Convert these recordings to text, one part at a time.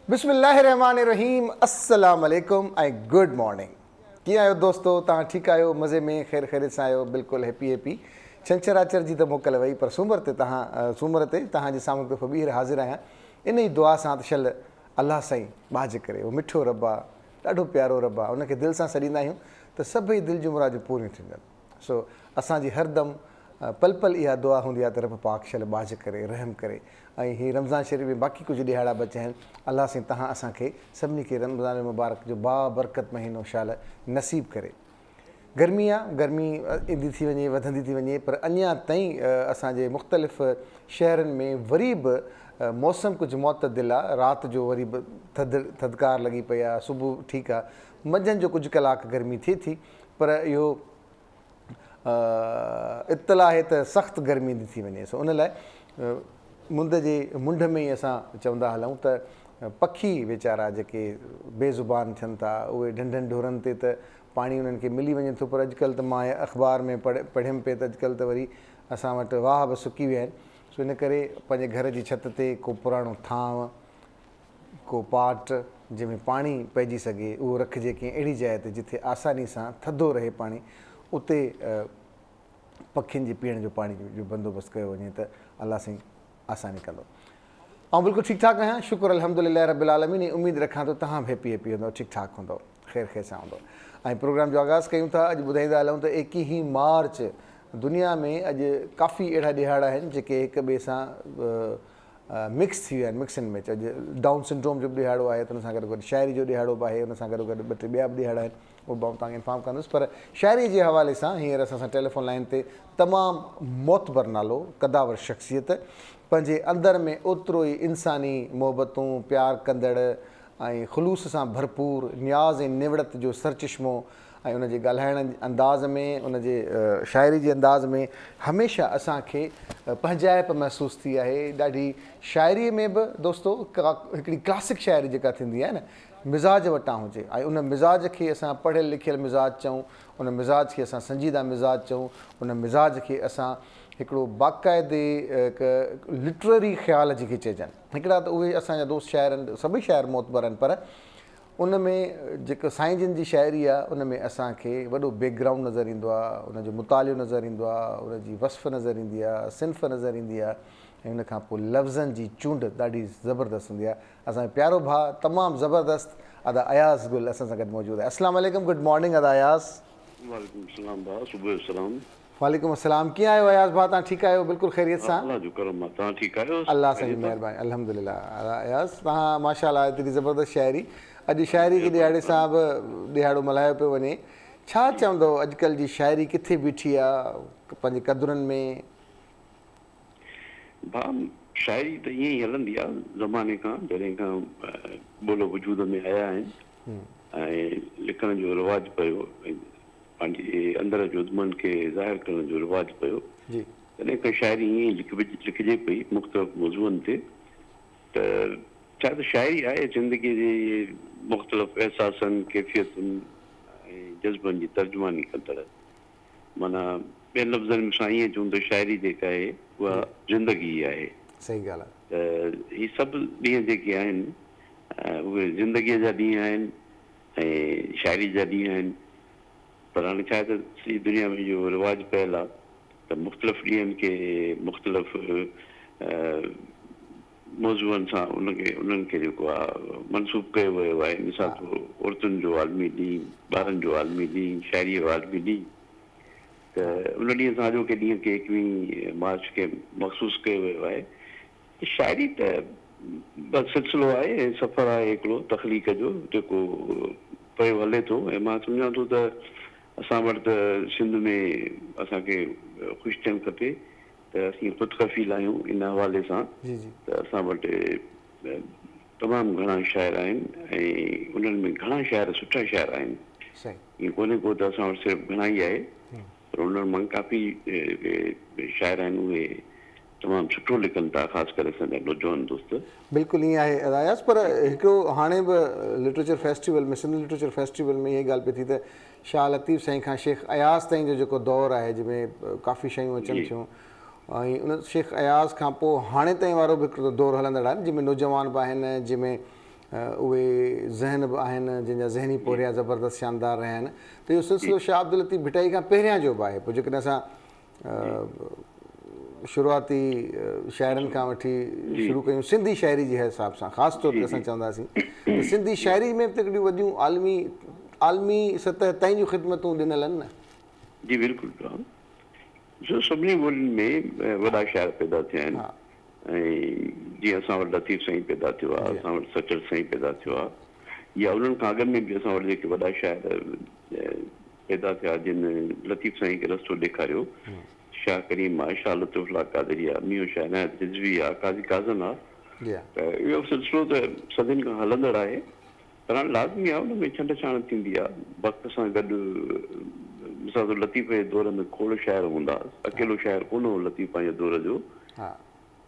بسم الله الرحمٰن الرحيم السلام عليڪم ۽ گڊ مارننگ ڪيئن آهيو دوستو توهان ٺيڪ آهيو مزي ۾ خير خيريت سان آهيو بلڪل هيپي هيپي ڇنڇر آچر جي ته موڪل وئي پر سومر تي توهان سومر تي توهان جي سامهون هڪ دفعو ٻيهر حاضر آهيان ان ئي دعا سان ته شل الله سائين ٻاجهه ڪري اهو مٺو رب آ ڏاڍو پيارو رب آ ان کي دل سان سڏيندا آهيون ته سڀئي دل جون مراديون پوريون ٿينديون سو اسان جي هر دم پل پل اها دعا هوندي آ ته رب پاڪ شل ٻاجهه ڪري رحم ڪري ۽ هي رمضان شريف ۾ باقي ڪجهه ڏهاڙا بچيا آهن الله سائين تهان اسان کي سڀني کي رمضان المبارڪ جو با برڪت مهينو شال نصيب ڪري. گرمي آ گرمي ايندي ٿي وڃي وڌندي ٿي وڃي پر اڃا تائين اسان جي مختلف شهرن ۾ وري به موسم ڪجهه معتدل آ رات جو وري به ٿڌ ٿڌڪار لڳي پئي آ صبح ٺيڪ آ منجهند جو ڪجهه ڪلاڪ گرمي ٿئي ٿي پر اهو اطلاع آهي ته سخت گرمي ايندي ٿي وڃي سو ان لاء مند جي منڍ ۾ ئي اسان چوندا هلون ته پکي ويچارا جيڪي بي زبان ٿين ٿا اهي ڍنڍن ڍورن تي ته پاڻي انهن کي ملي وڃي ٿو پر اڄڪلهه ته مان اخبار ۾ پڙهيم پئي ته اڄڪلهه ته وري اسان وٽ واهه به سڪي ويا آهن سو ان ڪري پنهنجي گهر جي ڇت تي ڪو پراڻو ٿانء ڪو پاٽ جنهن ۾ پاڻي پئجي سگهي اهو رکجي ڪنهن اهڙي جاء تي جتي آساني سان ٿڌو رهي پاڻي اتي پکين جي پيئڻ جو پاڻي جو بندوبست ڪيو وڃي ته الله سائين آساني ڪندو. آئون بلڪل ٺيڪ ٺاڪ آهيان شڪر الحمدلله رب العالمين ۽ اميد رکان ٿو توهان به هيپي هيپي هوندؤ ٺيڪ ٺاڪ هوندؤ خير خير سان هوندؤ ۽ پروگرام جو آغاز ڪيون ٿا اڄ ٻڌائيندا هلون ته ايڪيهين مارچ دنيا ۾ اڄ ڪافي اهڙا ڏهاڙا آهن جيڪي هڪ ٻئي سان مڪس ٿي ويا آهن مڪس اينڊ ميچ اڄ ڊائون سنڊروم جو به ڏهاڙو آهي ته ان سان گڏو گڏ شاعري جو ڏهاڙو به آهي ان سان گڏو گڏ ٻه ٽي ٻيا به ڏهاڙا آهن اهو به آئون توهان کي انفارم ڪندس پر شاعري جي حوالي سان هينئر اسان سان ٽيليفون لائين تي تمام معتبر نالو قداور شخصيت پنهنجي اندر ۾ اوترو ئي انساني محبتون پيار ڪندڙ ۽ خلوص سان ڀرپور نياز ۽ نوڙت جو سرچشمو ۽ ان جي ڳالهائڻ انداز ۾ ان جي شاعري جي انداز ۾ هميشه اسان کي پنهنجائپ محسوس ٿي آهي ڏاڍي شاعري ۾ به دوستو هڪڙي ڪلاسڪ شاعري جيڪا ٿيندي آهي نه مزاج وٽان هجي ۽ ان مزاج کي اسان پڙهيل لکيل مزاج چئون، ان مزاج کي اسان سنجيده مزاج چئون، ان مزاج کي اسان هڪڙو باقاعدي هڪ لٽرري خيال جيڪي چئجن. هڪڙا ته اهي اسان جا دوست شاعر آهن، سڀئي شاعر معتبر آهن پر ان ۾ جيڪو سائين جن جي شاعري آهي ان ۾ اسان کي وڏو بيڪ گرائونڊ نظر ايندو آهي، ان جو مطالعو نظر ايندو آهي، ان جي وصف نظر ايندي آهي، صنف نظر ايندي آهي ۽ ان کان پوء لفظن جي چونڊ ڏاڍي زبردست هوندي آهي. اسان جو پيارو ڀاء تمام زبردست ادا اياز گل اسان سان گڏ موجود آهي اسلام عليڪم گڊ مارننگ ادا اياز. وعليڪم السلام ڀاء صبح جو سلام. وعليڪم السلام ڪيئن آهيو اياز ڀاء توهان ٺيڪ آهيو بلڪل خيريت سان. الله جو ڪرم آ توهان ٺيڪ آهيو الله سائين جي مهرباني الحمدلله ادا اياز توهان ماشاءالله ايتري زبردست شاعري اڄ شاعري جي ڏهاڙي سان به ڏهاڙو ملهايو پيو وڃي ڇا چوندو اڄڪلهه جي شاعري ڪٿي بيٺي آ پنهنجي قدرن ۾. ڀاء شاعري ته ائين ئي هلندي آ زماني کان جڏهن کان ٻول وجود ۾ آيا آهن ۽ لکڻ جو رواج پيو ۽ پنهنجي اندر جي اڌمن کي ظاهر ڪرڻ جو رواج پيو تڏهن کان شاعري ائين ئي لکجي پئي مختلف موضوعن تي ته ڇا ته شاعري آهي زندگي جي مختلف احساسن ڪيفيتن ۽ جذبن جي ترجماني ڪندڙ معنيٰ ٻين لفظن ۾ اسان ائين چئون ته شاعري جيڪا آهي اها زندگي ئي آهي. صحيح ڳالهه آهي. ته هي سڀ ڏينهن جيڪي آهن اهي زندگيء جا ڏينهن آهن ۽ شاعري جا ڏينهن آهن پر هاڻي ڇا آهي ته سڄي دنيا ۾ اهو رواج پيل آهي ته مختلف ڏينهن کي مختلف موضوعن سان ان کي انهن کي جيڪو آ منسوب ڪيو ويو آهي مثال طور عورتن جو عالمي ڏينهن، ٻارن جو عالمي ڏينهن، شاعريء جو عالمي ڏينهن ته ان ڏينهن سان اڄوڪي ڏينهن کي ايڪويهين مارچ کي مخصوص ڪيو ويو آهي ته شاعري ته بس سلسلو آهي ۽ سفر آهي هڪڙو تخليق جو جيڪو پيو هلي ٿو ۽ مان سمجهان ٿو ته اسان وٽ ته سنڌ ۾ اسان کي خوش ٿيڻ کپي ته اسين خود ڪفيل آهيون ان حوالي سان ته اسان وٽ تمام گهڻا شاعر آهن ۽ انهن ۾ گهڻا شاعر سٺا شاعر آهن ائين ڪونهي ڪو ته اسان وٽ صرف گهڻا ئي آهي پر انهن مان ڪافي جيڪي شاعر آهن اهي تمام سٺو لکن ٿا خاص ڪري اسان جا نوجوان دوست. بلڪل ائين آهي ادا اياز پر هڪڙو هاڻي به literature festival ۾ Sindh literature festival ۾ اها ڳالهه پئي ٿي ته شاهه لطيف سائين کان شيخ اياز تائين جو جيڪو دور آهي جنهن ۾ ڪافي شيون اچن ٿيون ۽ ان شيخ اياز کان پوء هاڻي تائين وارو به هڪڙو دور هلندڙ آهي جنهن ۾ نوجوان به آهن جنهن ۾ اهي ذهن به آهن جن جا ذهني پورهيا زبردست شاندار رهيا آهن ته اهو سلسلو شاهه عبداللطيف ڀٽائي کان پهريان جو به آهي پوء جيڪڏهن اسان شروعاتي شاعرن کان وٺي شروع ڪيون سنڌي شاعري جي حساب سان خاص طور تي اسان چونداسين ته سنڌي شاعري ۾ به ته هڪڙيون وڏيون عالمي عالمي سطح تائين جون خدمتون ڏنل آهن نه. جي بلڪل ڏسو سڀني ٻولين ۾ وڏا شاعر پيدا ٿيا آهن ۽ جيئن اسان وٽ لطيف سائين پيدا ٿيو آهي اسان وٽ سچل سائين پيدا ٿيو آهي يا انهن کان اڳ ۾ به اسان وٽ جيڪي وڏا شاعر پيدا ٿيا جن لطيف سائين کي رستو ڏيکاريو، شاهه ڪريم آ، شاهه لطف الله قادري آ، ميون شاهه عنايت رضوي آ، قاضي قاضن آ ته اهو سلسلو ته صدين کان هلندڙ آهي پر هاڻي لازمي آ ان ۾ ڇنڊ ڇاڻ ٿيندي آ وقت سان گڏ مثال طور لطيف جي دور ۾ کوڙ شاعر هوندا اڪيلو شاعر ڪونه هو لطيف پنهنجي دور جو.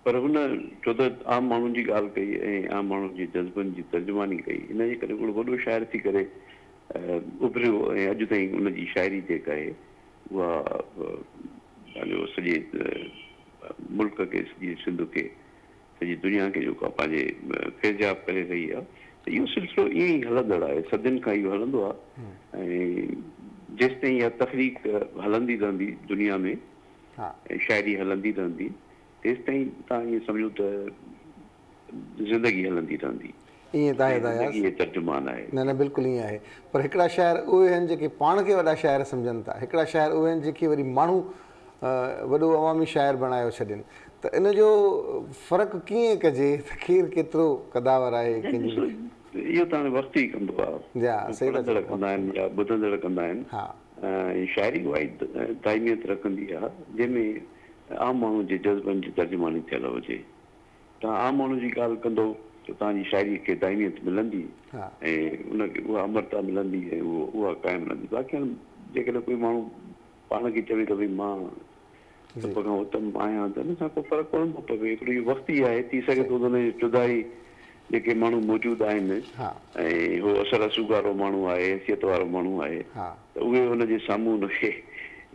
پر هن ڇو ته عام ماڻهن جي ڳالهه ڪئي ۽ عام ماڻهن جي جذبن جي ترجماني ڪئي، ان جي ڪري هڪڙو وڏو شاعر ٿي ڪري اڀريو ۽ اڄ تائين ان جي شاعري جيڪا آهي اها پنهنجو سڄي ملڪ کي، سڄي سنڌ کي، سڄي دنيا کي جيڪو آهي پنهنجي فيضياب ڪري رهي آهي ته اهو سلسلو ائين ئي هلندڙ آهي، صدين کان اهو هلندو آهي ۽ جيستائين اها تخليق هلندي رهندي دنيا ۾ ۽ شاعري هلندي رهندي تيستائين توهان ائين سمجهو ته زندگي هلندي رهندي. ائين ته آهي ادا اياز. زندگي جي ترجمان آهي. نه نه بلڪل ائين آهي پر هڪڙا شاعر اهي آهن جيڪي پاڻ کي وڏا شاعر سمجهن ٿا هڪڙا شاعر اهي آهن جيڪي وري ماڻهو وڏو عوامي شاعر بڻايو ڇڏين ته ان جو فرق ڪيئن ڪجي ته ڪير ڪيترو قداور آهي ڪنهن جي ڏسو اهو ته هاڻي وقت ئي ڪندو آهي جي ها صحيح ٿا پڙهندڙ ڪندا آهن يا ٻڌندڙ ڪندا آهن ها. ۽ شاعري اها ئي دائميت رکندي آهي جنهن ۾ عام ماڻهو جي جذبن جي ترجماني ٿيل هجي. توهان عام ماڻهو جي ڳالهه ڪندو ته توهان جي شاعريء کي دائميت ملندي ۽ ان کي اها امرتا ملندي ۽ اهو اها قائم رهندي. باقي هاڻي جيڪڏهن ڪوئي ماڻهو پاڻ کي چوي ته ڀئي مان سڀ کان اتم آهيان ته ان سان ڪو فرق ڪونه ٿو پوي. هڪڙو اهو وقت ئي آهي، ٿي سگهي ٿو ته ان جي چوڌاري جيڪي ماڻهو موجود آهن ۽ هو اثر رسوخ وارو ماڻهو آهي، حيثيت وارو ماڻهو آهي ته اهي هن جي سامهون هن کي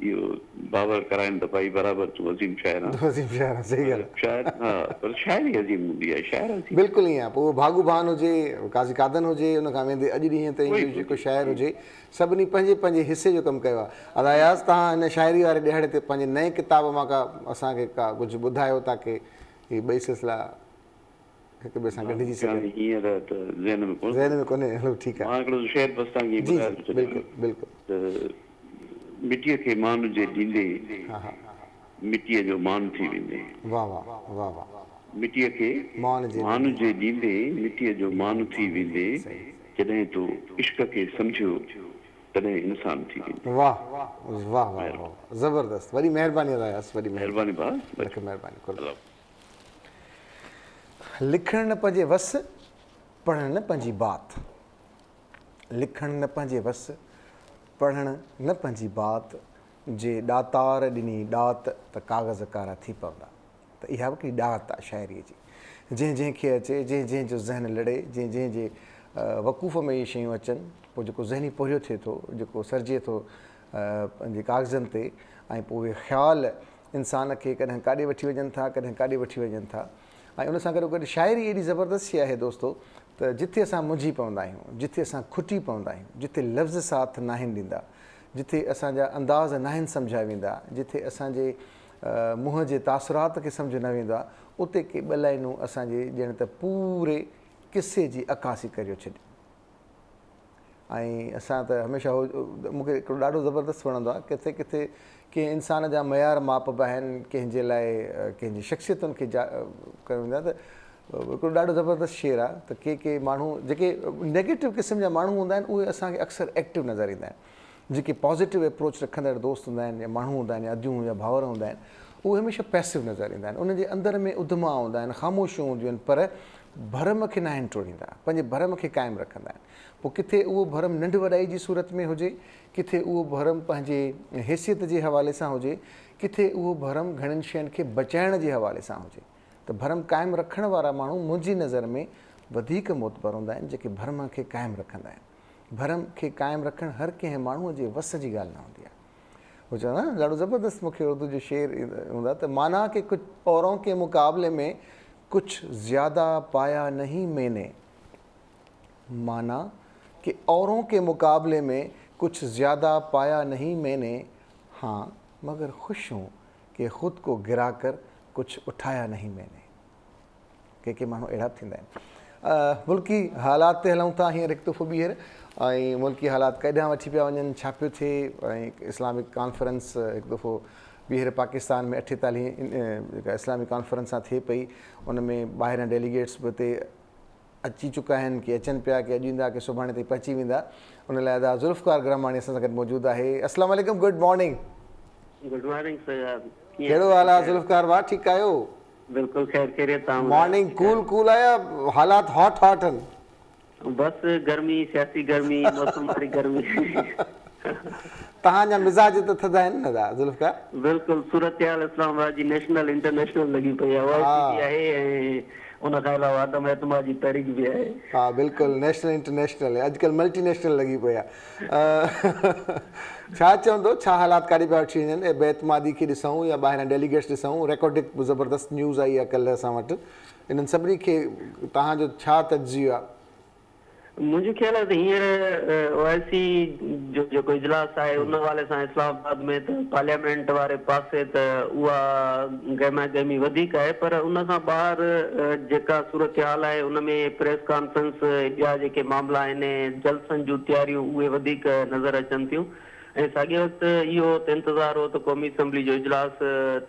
اهو باور ڪرائن ته ڀائي برابر تون عظيم شاعر آن. تون عظيم شاعر آن صحيح ڳالهه آهي. شاعر ها پر شاعري عظيم هوندي آهي، شاعر عظيم. بلڪل ائين آهي پوء اهو ڀاڳو ڀان هجي، قاضي قادن هجي، ان کان ويندي اڄ ڏينهن تائين جو جيڪو شاعر هجي سڀني پنهنجي پنهنجي حصي جو ڪم ڪيو آهي. ادا اياز توهان هن شاعري واري ڏهاڙي تي پنهنجي نئين ڪتاب مان ڪا اسان کي ڪا ڪجهه ٻڌايو تاڪه هي ٻئي سلسلا هڪ ٻئي سان ڳنڍجي سگهن. هينئر ته ذهن ۾ ڪونه. ذهن ۾ ڪونهي هلو ٺيڪ آهي. مان هڪڙو شعر بس توهان کي ٻڌائي ٿو ڇڏيان. بلڪل بلڪل. ته مٽيء کي مان جي ڏيندي مٽيء جو مان ٿي ويندي. واه واه واه واه. مٽيء کي مان جي ڏيندي مٽيء جو مان ٿي ويندي جڏهن تو عشق کي سمجهيو تڏهن انسان ٿي ويندي. واه واه واه واه زبردست وڏي مهرباني ادا ياس وڏي مهرباني ڀاء لک مهرباني قرب. لکڻ نه پنهنجي وس، پڙهڻ نه پنهنجي بات. لکڻ نه پنهنجي وس، پڙهڻ نه پنهنجي بات، جي ڏاتار ڏني ڏات ته ڪاغذ ڪارا ٿي پوندا. ته اها به هڪڙي ڏات آ شاعريء جي. جنهن جنهن کي اچي، جنهن جنهن جو ذهن لڙي، جنهن جنهن جي وقوف ۾ اهي شيون اچن، پوء جيڪو ذهني پورهيو ٿئي ٿو، جيڪو سرجي ٿو پنهنجي ڪاغذن تي ۽ پوء اهي خيال انسان کي ڪڏهن ڪاڏي وٺي وڃن ٿا ڪڏهن ڪاڏي وٺي وڃن ٿا ۽ ان سان گڏو گڏ شاعري ايڏي زبردست شيء آهي دوستو ته جتي اسان منجهي پوندا آهيون جتي اسان کٽي پوندا آهيون جتي لفظ ساٿ ناهن ڏيندا جتي اسان جا انداز ناهن سمجهيا ويندا جتي اسان جي منهن جي تاثرات کي سمجهه نه ويندو آهي اتي ڪي ٻه لائنون اسان جي ڄڻ ته پوري قصي جي عڪاسي ڪريو ڇڏين. ۽ اسان ته هميشه هو مون کي هڪڙو ڏاڍو زبردست وڻندو آهي ڪٿي ڪٿي ڪنهن انسان جا معيار ماپبا آهن ڪنهن جي لاء ڪنهن جي شخصيتن کي جا ڪيو ويندو آهي ته هڪڙو ڏاڍو زبردست شعر آهي ته ڪي ڪي ماڻهو جيڪي نيگيٽو قسم جا ماڻهو هوندا آهن اهي اسان کي اڪثر ايڪٽو نظر ايندا آهن جيڪي پازيٽو اپروچ رکندڙ دوست هوندا آهن يا ماڻهو هوندا آهن يا اديون يا ڀائر هوندا آهن اهي هميشه پيسو نظر ايندا آهن انهن جي اندر ۾ اڌما هوندا آهن خاموشيون هونديون آهن پر ڀرم کي ناهن ٽوڙيندا، پنهنجي ڀرم کي قائم رکندا آهن. پوء ڪٿي اهو ڀرم ننڍ وڏائي جي صورت ۾ هجي، ڪٿي اهو ڀرم پنهنجي حيثيت جي حوالي سان هجي، ڪٿي اهو ڀرم گهڻين شين کي بچائڻ جي حوالي سان هجي ته ڀرم قائم رکڻ وارا ماڻهو منهنجي نظر ۾ وڌيڪ معتبر هوندا آهن جيڪي ڀرم کي قائم رکندا آهن. ڀرم کي قائم رکڻ هر ڪنهن ماڻهوء جي وس جي ڳالهه نه هوندي آهي. هو چوندا آهن ڏاڍو زبردست مون کي اردو جو شعر هوندا آهي ته مانا ڪي ڪجهه اورون ڪي مقابلي ۾ ڪجهه زياده پايا نهين مين ني مانا ڪه اورون ڪي مقابلي ۾ ڪجهه زياده پايا نهين مين ني، هان مگر خوش هون ڪه خود ڪو گرا ڪر ڪجهه اٺايا نهين مين ني. ڪي ڪي ماڻهو اهڙا به ٿيندا آهن. ملڪي حالات تي هلون ٿا هينئر هڪ دفعو ٻيهر ۽ ملڪي حالات ڪيڏانهن وٺي پيا وڃن ڇا پيو ٿئي ۽ اسلامڪ ڪانفرنس هڪ دفعو ٻيهر پاڪستان ۾ اٺيتاليهين جيڪا اسلامي ڪانفرنس آ ٿئي پئي ان ۾ ٻاهريان ڊيليگيٽس به اتي اچي چڪا آهن ڪي اچن پيا ڪي اڄ ايندا ڪي سڀاڻي تائين پهچي ويندا ان لاء ادا ذوالفقار گراماڻي اسان سان گڏ موجود آهي السلام عليڪم good morning. Good morning Sajjad ڪيئن ڪهڙو حال آ ذوالفقار ڀاء ٺيڪ آهيو. بلڪل خير خيريت توهان ٻڌايو مارننگ ٺيڪ ڪول آهيو. ڪول آ يا حالات هاٽ هاٽ هن. بس گرمي سياسي گرمي موسم واري گرمي. توهان جا مزاج ته ٿڌا آهن نه ادا ذوالفقار. بلڪل صورتحال اسلام آباد جي نيشنل انٽرنيشنل لڳي پئي آهي او آء سي به آهي ۽ ان کان علاوه عدم اعتماد جي تحريڪ به آهي. ها بلڪل نيشنل انٽرنيشنل اڄ ڪلهه ملٽي نيشنل لڳي پئي آهي. ڇا چوندو ڇا حالات ڪاڏي پيا وٺي وڃن بي اعتمادي کي ڏسون يا ٻاهريان ڊيليگيٽس ڏسون ريڪوڊڪ به زبردست نيوز آئي آهي ڪلهه اسان وٽ انهن سڀني کي توهان جو ڇا تجزيو آهي؟ منهنجو خيال آهي ته هينئر او آء سي جو جيڪو اجلاس آهي ان حوالي سان اسلام آباد ۾ ته پارليامينٽ واري پاسي ته اها گهما گهمي وڌيڪ آهي پر ان کان ٻاهر جيڪا صورتحال آهي ان ۾ پريس ڪانفرنس ۽ ٻيا جيڪي معاملا آهن جلسن جون تياريون اهي وڌيڪ نظر اچن ٿيون ۽ ساڳئي وقت اهو ته انتظار هو ته قومي اسيمبلي جو اجلاس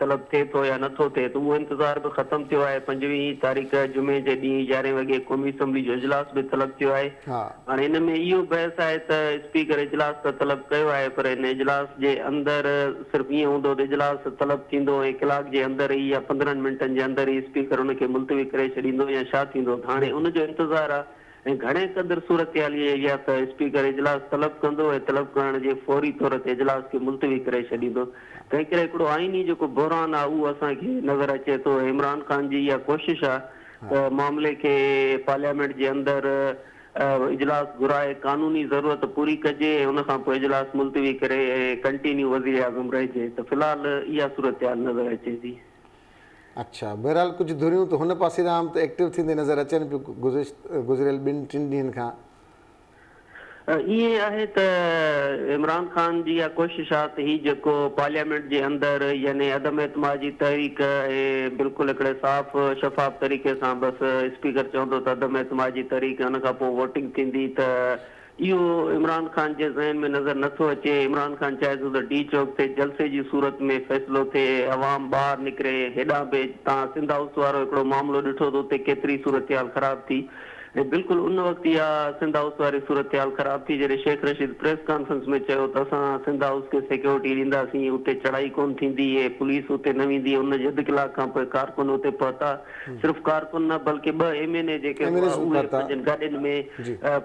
طلب ٿئي ٿو يا نه ٿو ٿئي ته اهو انتظار به ختم ٿيو آهي پنجويهين تاريخ جمعي جي ڏينهن يارهين وڳي قومي اسيمبلي جو اجلاس به طلب ٿيو آهي هاڻي ان ۾ اهو بحث آهي ته اسپيڪر اجلاس ته طلب ڪيو آهي پر ان اجلاس جي اندر صرف ائين هوندو ته اجلاس طلب ٿيندو ۽ ڪلاڪ جي اندر ئي يا 15 منٽن جي اندر ئي اسپيڪر ان کي ملتوي ڪري ڇڏيندو يا ڇا ٿيندو ته هاڻي ان جو انتظار آهي ۽ گهڻي قدر صورتحال اها ئي آهي ته اسپيڪر اجلاس طلب ڪندو ۽ طلب ڪرڻ جي فوري طور تي اجلاس کي ملتوي ڪري ڇڏيندو. تنهن ڪري هڪڙو آئيني جيڪو بحران آهي اهو اسان کي نظر اچي ٿو ۽ عمران خان جي اها ڪوشش آهي ته معاملي کي پارليامينٽ جي اندر اجلاس گهرائي قانوني ضرورت پوري ڪجي ۽ ان کان پوء اجلاس ملتوي ڪري ۽ ڪنٽينيو وزيراعظم رهجي ته في الحال اها صورتحال نظر اچي ٿي. اڇا بهرحال ڪجهه ڌريون ته هن پاسي ڏانهن به ته ايڪٽو ٿيندي نظر اچن پيون گذريل ٻن ٽن ڏينهن کان. ائين آهي ته عمران خان جي اها ڪوشش آهي ته هي جيڪو پارليامينٽ جي اندر يعني عدم اعتماد جي تحريڪ ۽ بلڪل هڪڙي صاف شفاف طريقي سان بس اسپيڪر چوندو ته عدم اعتماد جي تحريڪ ان کان پوء ووٽنگ ٿيندي ته اهو عمران خان جي ذهن ۾ نظر نه ٿو اچي، عمران خان چاهي ٿو ته ڊي چوڪ تي جلسي جي صورت ۾ فيصلو ٿئي، عوام ٻاهر نڪري، هيڏانهن به توهان سنڌ هائوس وارو هڪڙو معاملو ڏٺو ته اتي ڪيتري صورتحال خراب ٿي ۽ بلڪل ان وقت اها سنڌ هائوس واري صورتحال خراب ٿي جڏهن شيخ رشيد پريس ڪانفرنس ۾ چيو ته اسان سنڌ هائوس کي سيڪيورٽي ڏينداسين، اتي چڙهائي ڪونه ٿيندي ۽ پوليس اتي نه ويندي، ان جي اڌ ڪلاڪ کانپوء ڪارڪن اتي پهتا. صرف ڪارڪن نه بلڪه ٻه ايم اين اي جيڪي هئا اهي پنهنجن گاڏين ۾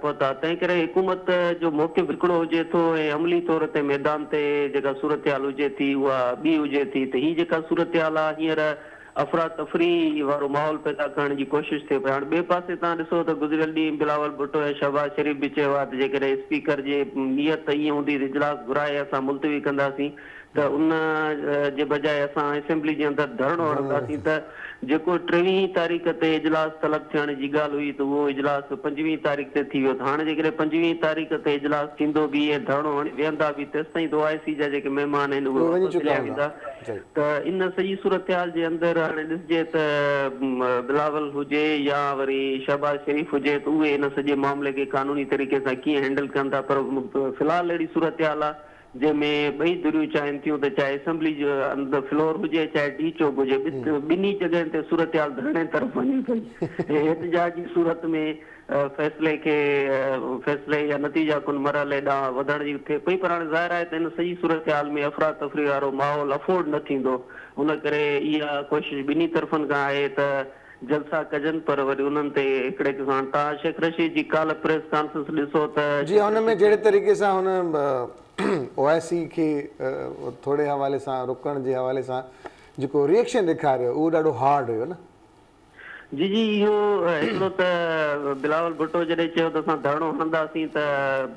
پهتا تنهن ڪري حڪومت جو موقف هڪڙو هجي ٿو ۽ عملي طور تي ميدان تي جيڪا صورتحال هجي ٿي اها ٻي هجي ٿي ته هي جيڪا صورتحال آهي هينئر افراتفري وارو ماحول پيدا ڪرڻ جي ڪوشش ٿئي پئي هاڻ ٻئي پاسي توهان ڏسو ته گذريل ڏينهن بلاول ڀٽو ۽ شهباز شريف به چيو آهي ته جيڪڏهن اسپيڪر جي نيت ائين هوندي ته اجلاس گهرائي اسان ملتوي ڪنداسين ته ان جي بجاء اسان اسيمبلي جي اندر ڌرڻو هڻنداسين ته جيڪو ٽيويهين تاريخ تي اجلاس طلب ٿيڻ جي ڳالهه هئي ته اهو اجلاس پنجويهين تاريخ تي ٿي ويو ته هاڻ جيڪڏهن پنجويهين تاريخ تي اجلاس ٿيندو به ۽ ڌرڻو هڻي ويهندا به تيستائين ته او آء سي جا جيڪي مهمان آهن اهي واپس هليا ويندا ته ان سڄي صورتحال جي اندر هاڻي ڏسجي ته بلاول هجي يا وري شهباز شريف هجي ته اهي ان سڄي معاملي کي قانوني طريقي سان ڪيئن هينڊل ڪن ٿا پر في الحال اهڙي صورتحال آهي جنهن ۾ ٻئي ڌريون چاهين ٿيون ته چاهي اسيمبلي جو اندر فلور هجي چاهي ڊي چوڪ هجي ٻنهي جڳهين تي صورتحال ڌرڻي طرف وڃي پئي ۽ احتجاج جي صورت ۾ فيصلي کي فيصلي يا نتيجا ڪن مرحلي ڏانهن وڌڻ جي ٿئي پئي پر هاڻي ظاهر آهي ته ان سڄي صورتحال ۾ افراتفري وارو ماحول افورڊ نه ٿيندو ان ڪري اها ڪوشش ٻنهي طرفن کان آهي ته جلسا ڪجن پر وري انهن تي هڪڙي قسم هاڻ توهان شيخ رشيد جي ڪالهه پريس ڪانفرنس ڏسو ته جي ان ۾ جهڙي طريقي سان هن او آء سي کي ٿوري حوالي سان روڪڻ جي حوالي سان جيڪو ري ايڪشن ڏيکاريو اهو ڏاڍو هارڊ هيو نه. جي جي اهو هڪڙو ته بلاول ڀٽو جڏهن چيو ته اسان ڌرڻو هڻنداسين ته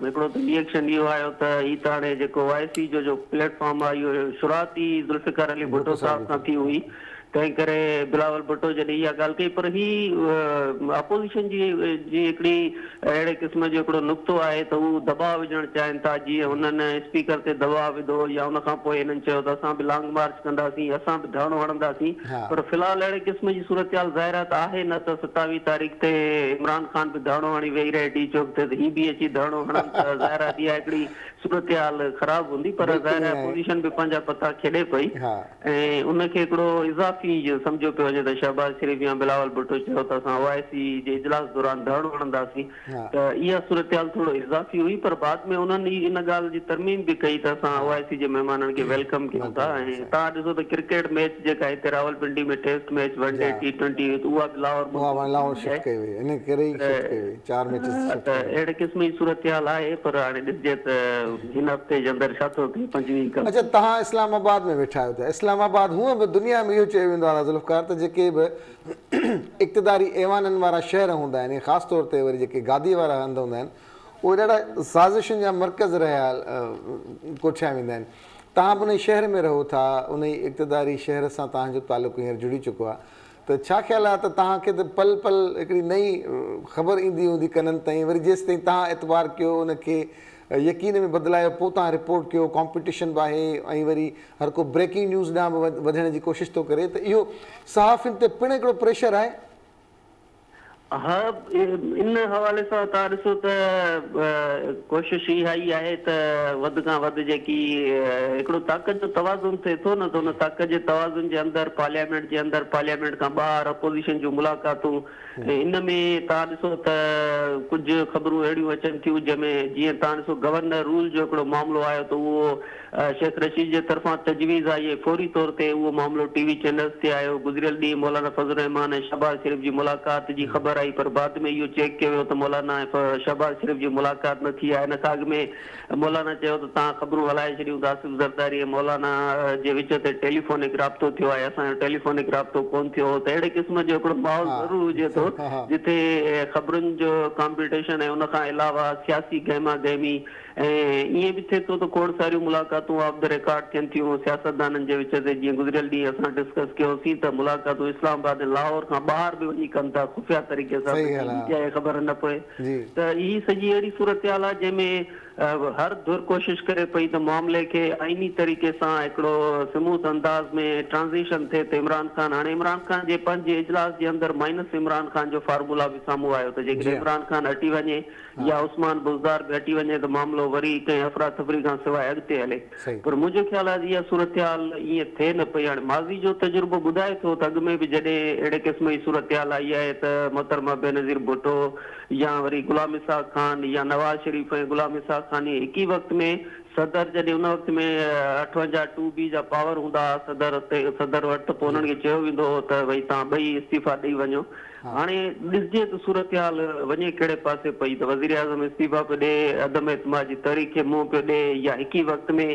هڪڙو ته ري ايڪشن اهو آيو ته هي ته هاڻي جيڪو او آء سي جو جو پليٽ فارم آهي اهو شروعات ئي ذوالفقار علي ڀٽو صاحب کان ٿي هئي. تنهن ڪري بلاول ڀٽو جڏهن اها ڳالهه ڪئي پر هي اپوزيشن جي جي هڪڙي اهڙي قسم جو هڪڙو نقطو آهي ته هو دٻاء وجهڻ چاهين ٿا جيئن هنن اسپيڪر تي دٻاء وڌو يا ان کان پوء هنن چيو ته اسان به لانگ مارچ ڪنداسين اسان به ڌرڻو هڻنداسين پر في الحال اهڙي قسم جي صورتحال ظاهر آهي ته آهي نه ته 27 تاريخ تي عمران خان به ڌرڻو هڻي ويهي رهي ڊي چوڪ تي ته هي به اچي ڌرڻو هڻن ته ظاهر آهي ته اها هڪڙي صورتحال خراب هوندي پر ظاهر آهي اپوزيشن به پنهنجا پتا کيڏي پئي. ۽ ان کي هڪڙو اضافي سمجهيو پيو وڃي ته شهباز شريف يا بلاول ڀٽو چيو ته اسان او آء سي جي اجلاس دوران ڌرڻو هڻنداسين ته اها صورتحال ٿورو اضافي هئي پر بعد ۾ انهن ئي ان ڳالهه جي ترميم به ڪئي ته اسان او آء سي جي مهمانن کي welcome ڪيون ٿا ۽ توهان ڏسو ته ڪرڪيٽ ميچ جيڪا هتي Rawalpindi ۾ test match one day T twenty هئي ته اها به لاهور منتقل ٿي وئي آهي ته اهڙي قسم جي صورتحال آهي پر هاڻي ڏسجي ته هن هفتي جي اندر ڇا ٿو ٿئي 25 کان. اڇا توهان اسلام آباد ۾ ويٺا آهيو ته اسلام آباد هونء به دنيا ۾ اهو چيو ويندو آهي ذوالفقار ته جيڪي به اقتداري ايوانن وارا شهر هوندا آهن ۽ خاص طور تي وري جيڪي گادي وارا هنڌ هوندا آهن اهي ڏاڍا سازشن جا مرڪز رهيا ڪوٺيا ويندا آهن توهان به انهي شهر ۾ رهو ٿا انهي اقتداري شهر سان توهان جو تعلق هينئر جڙي چڪو آهي ته ڇا خيال آهي ته توهان کي ته پل پل هڪڙي نئين خبر ايندي هوندي ڪنن تائين وري جيستائين توهان اعتبار ڪيو ان کي يقين ۾ بدلايو پوء توهان رپورٽ ڪيو ڪامپيٽيشن به آهي ۽ وري هر ڪو بريڪنگ نيوز ڏانهن به وڌڻ جي ڪوشش ٿو ڪري ته اهو صحافين تي پڻ هڪڙو پريشر آهي. ها ان حوالي سان توهان ڏسو ته ڪوشش اها ئي آهي ته وڌ کان وڌ جيڪي هڪڙو طاقت جو توازن ٿئي ٿو نه ته ان طاقت جي توازن جي اندر پارليامينٽ جي اندر پارليامينٽ کان ٻاهر اپوزيشن جون ملاقاتون ۽ ان ۾ توهان ڏسو ته ڪجهه خبرون اهڙيون اچن ٿيون جنهن ۾ جيئن توهان ڏسو گورنر رول جو هڪڙو معاملو آيو ته اهو شيخ رشيد جي طرفان تجويز آئي ۽ فوري طور تي اهو معاملو ٽي وي چينلز تي آيو. گذريل ڏينهن مولانا فضل الرحمان ۽ شهباز شريف جي ملاقات جي خبر آئي پر بعد ۾ اهو چيڪ ڪيو ويو ته مولانا ۽ شهباز شريف جي ملاقات نه ٿي آهي. ان کان اڳ ۾ مولانا چيو ته توهان خبرون هلائي ڇڏيون ته آصف زرداري ۽ مولانا جي وچ تي ٽيليفونڪ رابطو ٿيو آهي، اسان جو ٽيليفونڪ رابطو ڪونه ٿيو هو ته اهڙي قسم جو هڪڙو ماحول ضرور هجي ٿو جتي خبرن جو ڪامپيٽيشن ۽ ان کان علاوه سياسي گهما گهمي ۽ ائين به ٿئي ٿو ته کوڙ ساريون ملاقاتون آف the record ٿين ٿيون سياستدانن جي وچ تي جيئن گذريل ڏينهن اسان ڊسڪس ڪيوسين ته ملاقاتون اسلام آباد ۽ لاهور کان ٻاهر به وڃي ڪن ٿا خفيه طريقي سان ته جيئن ميڊيا کي خبر نه پوي ته هي سڄي اهڙي صورتحال آهي جنهن ۾ هر ڌر ڪوشش ڪري پئي ته معاملي کي آئيني طريقي سان هڪڙو سموٿ انداز ۾ ٽرانزيشن ٿئي ته عمران خان هاڻي عمران خان جي پنهنجي اجلاس جي اندر مائنس عمران خان جو فارمولا به سامهون آيو ته جيڪڏهن عمران خان هٽي وڃي يا عثمان بوزدار به هٽي وڃي ته معاملو وري ڪنهن افراتفري کان سواء اڳتي هلي پر منهنجو خيال آهي ته اها صورتحال ائين ٿئي نه پئي. هاڻي ماضي جو تجربو ٻڌائي ٿو ته اڳ ۾ به جڏهن اهڙي قسم جي صورتحال آئي آهي ته محترمه بينظير ڀٽو يا وري غلام اسحاق خان يا نواز شريف ۽ غلام اسحاق خان ائين هڪ ئي وقت ۾ صدر جڏهن ان وقت ۾ 58 ٽو بي جا پاور هوندا هئا صدر تي صدر وٽ ته پوء انهن کي چيو ويندو هو ته ڀئي توهان ٻئي استعيفا ڏئي وڃو. هاڻي ڏسجي ته صورتحال وڃي ڪهڙي پاسي پئي ته وزيراعظم استعيفا پيو ڏئي، عدم اعتماد جي تحريڪ کي منهن پيو ڏئي يا هڪ ئي وقت ۾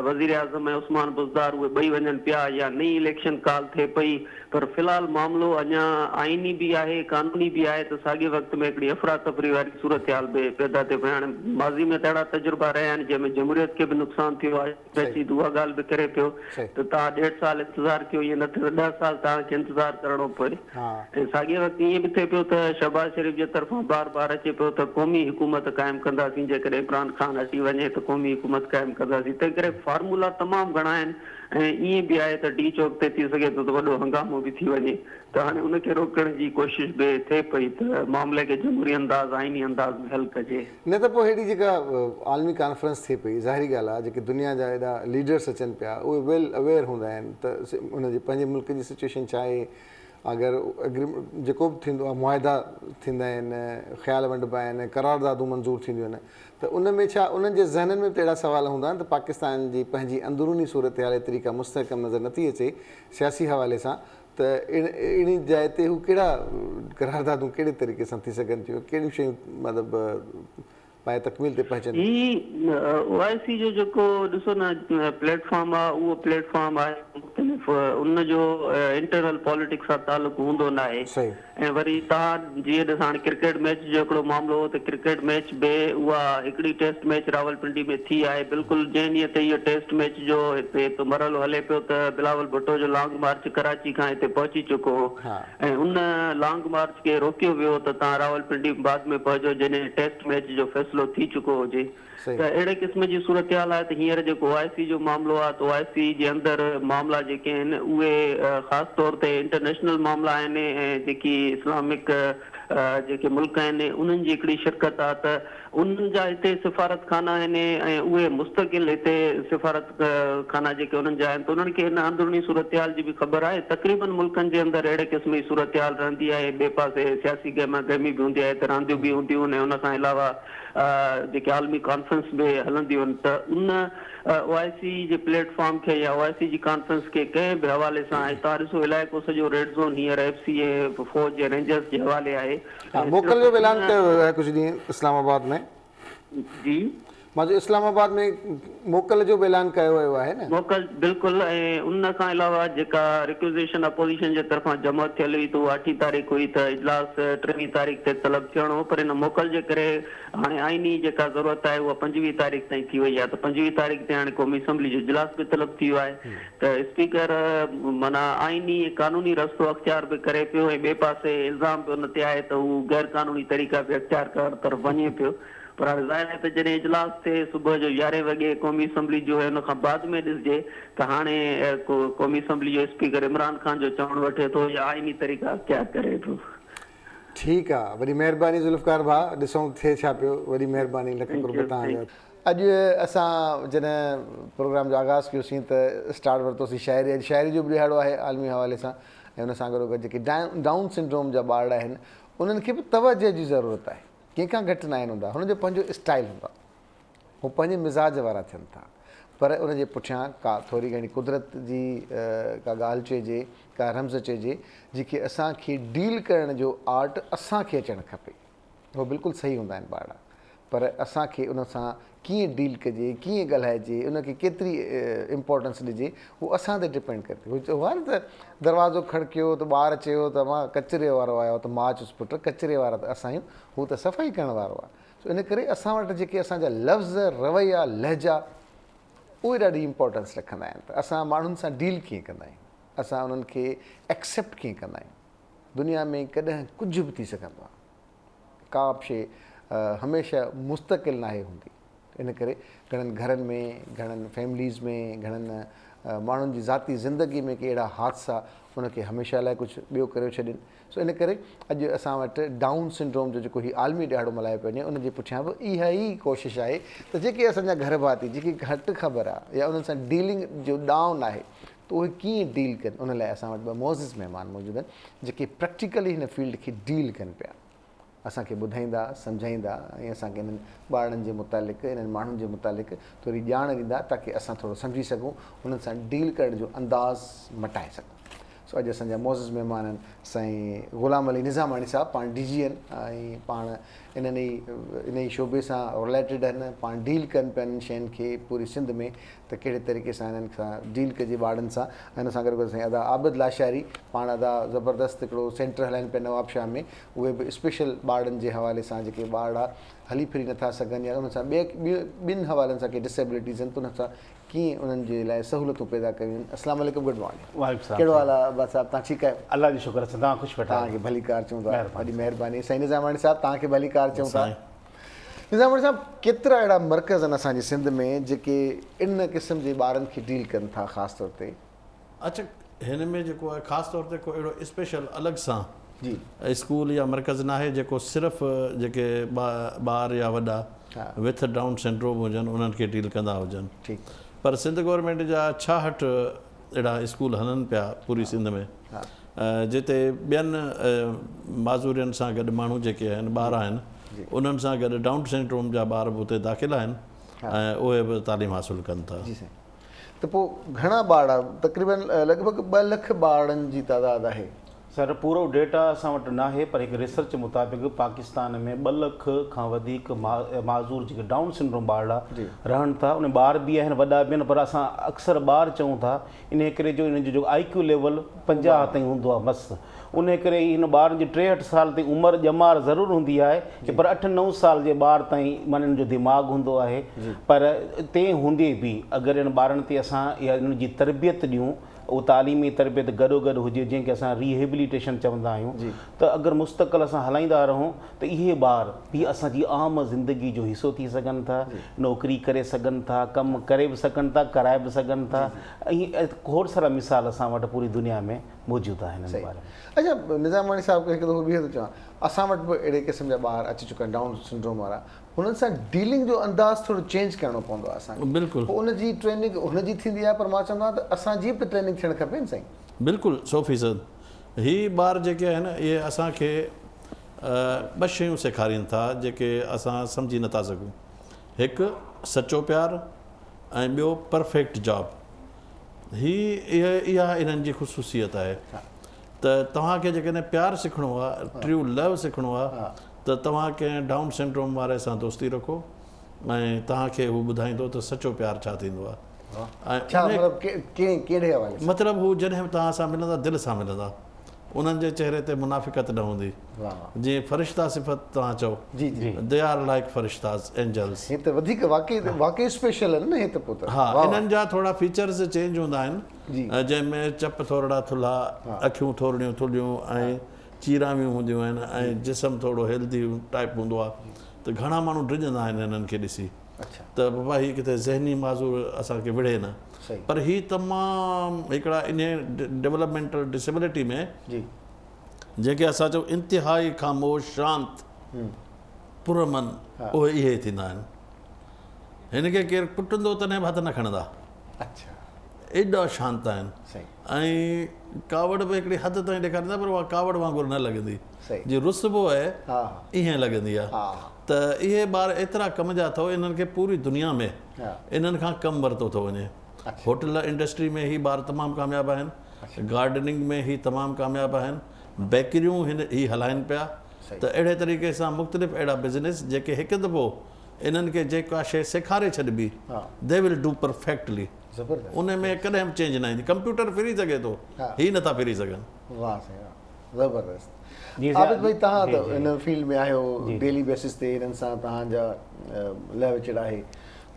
وزيراعظم ۽ عثمان بوزدار اهي ٻئي وڃن پيا يا نئين اليڪشن ڪال ٿئي پئي پر في الحال معاملو اڃا آئيني به آهي قانوني به آهي ته ساڳئي وقت ۾ هڪڙي افراتفري واري صورتحال به پيدا ٿئي پئي هاڻي ماضي ۾ ته اهڙا تجربا رهيا آهن جنهن ۾ جمهوريت کي به نقصان ٿيو آهي. رشيد اها ڳالهه به ڪري پيو ته توهان ڏيڍ سال انتظار ڪيو ائين نه ٿئي ته ڏهه سال توهان کي انتظار ڪرڻو پوي ۽ ساڳئي وقت ائين به ٿئي پيو ته شهباز شريف جي طرفان بار بار اچي پيو ته قومي حڪومت قائم ڪنداسين جيڪڏهن عمران خان هٽي وڃي ته قومي حڪومت قائم ڪنداسين تنهن ڪري فارمولا تمام گهڻا آهن ۽ ائين به آهي ته ڊي چوڪ تي ٿي سگهي ٿو ته وڏو هنگامو به ٿي وڃي ته هاڻي ان کي روڪڻ جي ڪوشش به ٿئي پئي ته معاملي کي جمهوري انداز، آئيني انداز ۾ حل ڪجي. نه ته پوء هيڏي جيڪا عالمي ڪانفرنس ٿئي پئي، ظاهري ڳالهه آهي جيڪي دنيا جا ايڏا ليڊرس اچن پيا اهي ويل اويئر هوندا آهن ته ان جي پنهنجي ملڪ جي سچوئيشن ڇا آهي، اگر اگريمينٽ جيڪو به ٿيندو آهي معاهدا ٿيندا آهن، خيال ونڊبا آهن، قراردادون منظور ٿينديون آهن ته ان ۾ ڇا انهن جي ذهنن ۾ به ته اهڙا سوال هوندا آهن ته پاڪستان جي پنهنجي اندروني صورتحال ايتري ڪا مستحڪم نظر نٿي اچي سياسي حوالي سان ته اهڙي جاء تي هو ڪهڙا قراردادون ڪهڙي طريقي سان ٿي سگهن ٿيون ڪهڙيون شيون مطلب پايه تڪميل تي پهچن ٿيون. هي او آء سي جو جيڪو ڏسو نه پليٽ فارم آهي اهو پليٽ فارم آهي مختلف شريف ان جو انٽرنل پاليٽڪس سان تعلق هوندو ناهي ۽ وري توهان جيئن ڏس هاڻي ڪرڪيٽ ميچ جو هڪڙو معاملو هو ته ڪرڪيٽ ميچ به اها هڪڙي ٽيسٽ ميچ راولپنڊي ۾ ٿي آهي بلڪل جنهن ڏينهن تي اهو ٽيسٽ ميچ جو هتي هڪ مرحلو هلي پيو ته بلاول ڀٽو جو لانگ مارچ ڪراچي کان هتي پهچي چڪو هو ۽ ان لانگ مارچ کي روڪيو ويو ته توهان راولپنڊي بعد ۾ پهچو جڏهن ٽيسٽ ميچ جو فيصلو ٿي چڪو هجي. ته اهڙي قسم جي صورتحال آهي ته هينئر جيڪو او آء سي جو معاملو آهي ته او آء سي جي اندر معاملا جيڪي آهن اهي خاص طور تي انٽرنيشنل معاملا آهن ۽ جيڪي اسلامڪ جيڪي ملڪ آهن انهن جي هڪڙي شرڪت آهي ته انهن جا هتي سفارتخانا آهن ۽ اهي مستقل هتي سفارت خانا جيڪي انهن جا آهن ته انهن کي هن اندروني صورتحال جي به خبر آهي تقريبن ملڪن جي اندر اهڙي قسم جي صورتحال رهندي آهي ٻئي پاسي سياسي گهما گهمي به هوندي آهي ته رانديون به هونديون آهن ۽ ان کان علاوه جيڪي عالمي ڪانفرنس به هلنديون آهن ته ان او آء سي جي پليٽ فارم کي يا او آء سي جي ڪانفرنس کي ڪنهن به حوالي سان ۽ توهان ڏسو علائقو سڄو ريڊ زون هينئر ايف سي ۽ فوج ۽ رينجرز جي حوالي آهي ها موڪل جو به اعلان ڪيو ويو آهي ڪجهه ڏينهن اسلام آباد ۾. جي. مان چيو اسلام آباد ۾ موڪل جو به اعلان ڪيو ويو آهي نه. موڪل بلڪل ۽ ان کان علاوه جيڪا ريڪوزيشن اپوزيشن جي طرفان جمع ٿيل هئي ته اها اٺين تاريخ هئي ته اجلاس ٽيويهين تاريخ تي طلب ٿيڻو هو پر ان موڪل جي ڪري هاڻي آئيني جيڪا ضرورت آهي اها 25 تاريخ تائين ٿي وئي آهي ته 25 تاريخ تي هاڻي قومي اسيمبلي جو اجلاس به طلب ٿي ويو آهي ته اسپيڪر معنيٰ آئيني ۽ قانوني رستو اختيار به ڪري پيو ۽ ٻئي پاسي الزام به ان تي آهي ته هو غير قانوني طريقا به اختيار ڪرڻ طرف وڃي پيو پر هاڻي ظاهر آهي ته جڏهن اجلاس ٿئي صبح جو يارهين وڳي قومي اسيمبلي جو ۽ ان کان بعد ۾ ڏسجي ته هاڻي قومي اسيمبلي جو اسپيڪر عمران خان جو چوڻ وٺي ٿو يا آئيني طريقا اختيار ڪري ٿو. ٺيڪ آ وڏي مهرباني ذوالفقار ڀاء ڏسون ٿئي ڇا پيو وڏي مهرباني لک قرب توهان جا. اڄ اسان جڏهن پروگرام جو آغاز ڪيوسين ته اسٽارٽ ورتوسين شاعري اڄ شاعري جو به ڏهاڙو آهي عالمي حوالي سان ۽ ان سان گڏوگڏ جيڪي ڊائون سنڊروم جا ٻارڙا آهن انهن کي به توجه جي ضرورت آهي. ڪنهن کان گهٽ ناهن هوندا، هن جو پنهنجو اسٽائيل هوندو آهي، هو پنهنجي مزاج وارا ٿين ٿا، پر ان جي پٺيان ڪا ٿوري گهڻي قدرت جي ڪا ڳالهه چئجي، ڪا رمز چئجي، جيڪي اسان کي ڊيل ڪرڻ جو آرٽ اسان کي اچڻ کپي. هو بلڪل صحيح هوندا آهن ٻارڙا، پر اسان کي ان سان ڪيئن ڊيل ڪجي، ڪيئن ڳالهائجي، ان کي ڪيتري امپارٽنس ڏجي، اهو اسان تي ڊپينڊ ڪري ٿي. هو چيو آهي نه ته دروازو کڙڪيو ته ٻار چيو ته امان ڪچري وارو آيو ته ماء چيس پٽ ڪچري وارا ته اسان آهيون، هو ته صفائي ڪرڻ وارو آهي. سو ان ڪري اسان وٽ جيڪي اسان جا لفظ، رويا، لهجا اهي ڏاڍي امپارٽنس رکندا آهن ته اسان ماڻهن سان ڊيل ڪيئن ڪندا آهيون، اسان انهن کي ايڪسيپٽ ڪيئن ڪندا آهيون. دنيا ۾ ڪڏهن ڪجهه به ٿي سگهندو آهي. ڪا به شيء هميشه مستقل ناهي هوندي. ان ڪري گهڻن گهرن ۾، گهڻن فيمليز ۾، گهڻن ماڻهن جي ذاتي زندگي ۾ ڪي اهڙا حادثا ان کي هميشه لاء ڪجهه ٻيو ڪريو ڇڏين. سو ان ڪري اڄ اسان وٽ ڊائون سنڊروم جو جيڪو هي عالمي ڏهاڙو ملهايو پيو وڃي ان جي پٺيان به اها ئي ڪوشش آهي ته جيڪي اسان جا گهر ڀاتي جيڪي گهٽ خبر آهي يا انهن سان ڊيلنگ جو ڏانء ناهي ته اهي ڪيئن ڊيل ڪن ان لاء اسان وٽ ٻه معزز مهمان موجود آهن جيڪي پريڪٽيڪلي هن فيلڊ کي ڊيل ڪن پيا اسان کي ٻڌائيندا سمجهائيندا ۽ اسان کي انهن ٻارڙن جي متعلق انهن ماڻهن جي متعلق ٿوري ڄاڻ ڏيندا تاڪي اسان ٿورو سمجهي سگهون انهن سان ڊيل ڪرڻ جو انداز مٽائي سگهون سو اڄ اسان جا معزز مهمان آهن سائين غلام علي نظاماڻي صاحب پاڻ ڊي جي آهن ۽ پاڻ انهن ئي انهي شعبي سان رليٽيڊ آهن پاڻ ڊيل ڪن پيا انهن شين کي پوري سنڌ ۾ ته ڪهڙي طريقي سان انهن سان ڊيل ڪجي ٻارڙن سان ۽ ان سان گڏو گڏ سائين ادا عابد لاشاري پاڻ ادا زبردست هڪڙو سينٽر هلائين پيا نوابشاهه ۾ اهي به اسپيشل ٻارڙن جي حوالي سان جيڪي ٻارڙا هلي ڦري نٿا سگهن يا انهن سان ٻي ٻين حوالن سان ڪي ڊسيبلٽيز آهن ته انهن سان ڪيئن انهن جي لاء سهولتون پيدا ڪيون وڃن اسلام عليڪم گڊ مارننگ وعليڪم السلام ڪهڙو حال آهي عباس صاحب تان ٺيڪ آهيو الله جو شڪر اسان توهان خوش ويٺا توهان کي ڀليڪار چئون ٿا وڏي مهرباني سائين نظاماڻي صاحب توهان کي ڀليڪار چئون ٿا نظاماڻي صاحب ڪيترا اهڙا مرڪز آهن اسان جي سنڌ ۾ جيڪي ان قسم جي ٻارن کي ڊيل ڪن ٿا خاص طور تي. اچ هن ۾ جيڪو آهي خاص طور تي ڪو اهڙو اسپيشل الڳ سان جي. اسڪول يا مرڪز ناهي جيڪو صرف جيڪي ٻار يا وڏا وٿ ڊائون سنڊروم هجن انهن کي ڊيل ڪندا هجن ٺيڪ. پر سنڌ گورنمينٽ جا 66 اهڙا اسڪول هلن پيا پوري سنڌ ۾ جتي ٻين معذورين سان گڏ ماڻهو جيڪي آهن ٻار آهن انهن سان گڏ ڊائون سنڊروم جا ٻار به اتي داخل آهن ۽ اهي به تعليم حاصل ڪن ٿا. جي سائين ته پوء گهڻا ٻارڙا تقريبن لڳ ڀڳ 2 لک ٻارڙن جي تعداد آهي. سر پورو ڊيٽا اسان وٽ ناهي پر هڪ ريسرچ مطابق پاڪستان ۾ ٻه لک کان وڌيڪ معذور جيڪي ڊائون سنڊروم ٻارڙا رهن ٿا ان ٻار به آهن وڏا به آهن پر اسان اڪثر ٻار چئون ٿا انهي ڪري جو انهن جو جيڪو آئي ڪيو ليول 50 تائين هوندو آهي مس انهي ڪري هن ٻارن جي 63 سال تائين عمر ڄمار ضرور هوندي آهي پر اٺ نو سال جي ٻار تائين معنيٰ انهن جو دماغ هوندو آهي پر تنهن هوندي به اگر انهن ٻارن تي اسان اها انهن جي تربيت ڏيون اهو تعليمي تربيت گڏوگڏ هجي جنهن کي اسان ريهيبليٽيشن چوندا آهيون ته اگر مستقل اسان هلائيندا رهون ته اهي ٻار به اسان جي عام زندگي جو حصو ٿي سگهن ٿا نوڪري ڪري سگهن ٿا ڪم ڪري به سگهن ٿا ڪرائي به سگهن ٿا ۽ کوڙ سارا مثال اسان وٽ پوري دنيا ۾ موجود آهن ان باري ۾. اڇا نظاماڻي صاحب کي هڪ دفعو ٻيهر ٿو چوان اسان وٽ به اهڙي قسم جا ٻار اچي چڪا آهن ڊائون سنڊروم وارا هنن سان ڊيلنگ جو انداز ٿورو چينج ڪرڻو پوندو آهي اسان کي. بلڪل. پوء ان جي ٽريننگ هن جي ٿيندي آهي پر مان چوندو آهيان ته اسان جي به ته ٽريننگ ٿيڻ کپي نه سائين. بلڪل سو فيصد. هي ٻار جيڪي آهن اهي اسان کي ٻه شيون سيکارين ٿا جيڪي اسان سمجهي نٿا سگهون. هڪ سچو پيار ۽ ٻيو پرفيڪٽ جاب. هي اها انهن جي خصوصيت آهي. ته توهان کي جيڪڏهن پيار سکڻو آهي، ٽريو لو سکڻو آهي ته توهان ڪنهن ڊائون سنڊروم واري سان دوستي رکو ۽ توهان کي هو ٻڌائيندو ته سچو پيار ڇا ٿيندو آهي ۽ ڇا مطلب ڪهڙي حوالي سان؟ مطلب هو جڏهن به توهان سان ملندا دل سان ملندا انهن جي چهري تي منافقت نه هوندي جيئن فرشتا صفت توهان چئو جي جي they are like فرشتاز اينجلز. هي ته وڌيڪ واقعي واقعي اسپيشل آهن نه هي ته پوء ته ها انهن جا ٿورا فيچرز چينج هوندا آهن جنهن ۾ چپ ٿورڙا ٿلها، اکيون ٿورڙيون ٿلهيون ۽ چيراويون هونديون آهن ۽ جسم ٿورو هيلدي ٽائيپ هوندو آهي ته گهڻا ماڻهو ڊڄندا آهن هنن کي ڏسي ته بابا هي ڪٿي ذهني معذور اسان کي وڙهي نه پر هي تمام هڪڙا انهي ڊولپمينٽل ڊسيبلٽي ۾ جنهن کي اسان چئون انتهائي خاموش شانت پرامن اهي اهي ٿيندا آهن هن کي ڪير ڪٽندو تڏهن به هٿ نه کڻندا. ايڏا شانت آهن ۽ ڪاوڙ به هڪڙي حد تائين ڏيکاريندا پر اها ڪاوڙ وانگر نه لڳندي جي رسبو آهي ائين لڳندي آهي ته اهي ٻار ايترا ڪم جا اٿو انهن کي پوري دنيا ۾ انهن کان ڪم ورتو ٿو وڃي هوٽل انڊسٽري ۾ هي ٻار تمام ڪامياب آهن گارڊننگ ۾ هي تمام ڪامياب آهن بيڪريون هن هي هلائن پيا ته اهڙي طريقي سان مختلف اهڙا بزنس جيڪي هڪ دفعو انهن کي جيڪا شيء سيکاري ڇڏبي They will do perfectly ان ۾ ڪڏهن به چينج نه ايندي ڪمپيوٽر ڦري سگهي ٿو هي نٿا ڦري سگهن. واه سائين واه زبردست عابد ڀائي توهان ته ان فيلڊ ۾ آهيو ڊيلي بيسس تي انهن سان توهان جا لهه وچڙ آهي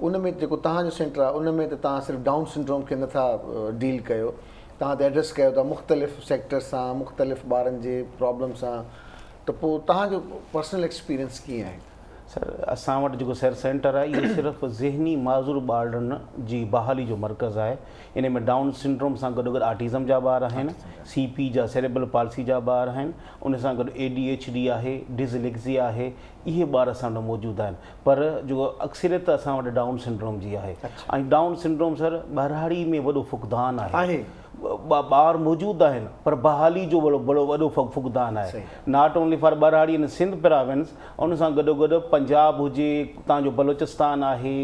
ان ۾ جيڪو توهان جو سينٽر آهي ان ۾ ته توهان صرف ڊائون سنڊروم کي نٿا ڊيل ڪيو توهان ته ايڊريس ڪيو ٿا مختلف سيڪٽر سان مختلف ٻارن جي پرابلم سان ته پوء توهان جو پرسنل ايڪسپيرينس ڪيئن آهي؟ سر اسان وٽ جيڪو سير سينٽر آهي اهو صرف ذهني معذور ٻارڙن جي بحالي جو مرڪز آهي ان ۾ ڊائون سنڊروم سان گڏو گڏ آٽيزم جا ٻار آهن سي پي جا سيريبل پالسي جا ٻار آهن ان سان گڏ اي ڊي ايڇ ڊي آهي ڊزليڪزيا آهي اهي ٻار اسان وٽ موجود آهن پر جيڪو اڪثريت اسان وٽ ڊائون سنڊروم جي آهي ۽ ڊائون سنڊروم سر ٻهراڙي ۾ وڏو فقدان آهي ٻار موجود آهن پر بحالي جو وڏو وڏو فقدان آهي not only for ٻهراڙي ان سنڌ پراونس ان سان گڏو گڏ پنجاب هجي تان جو بلوچستان آهي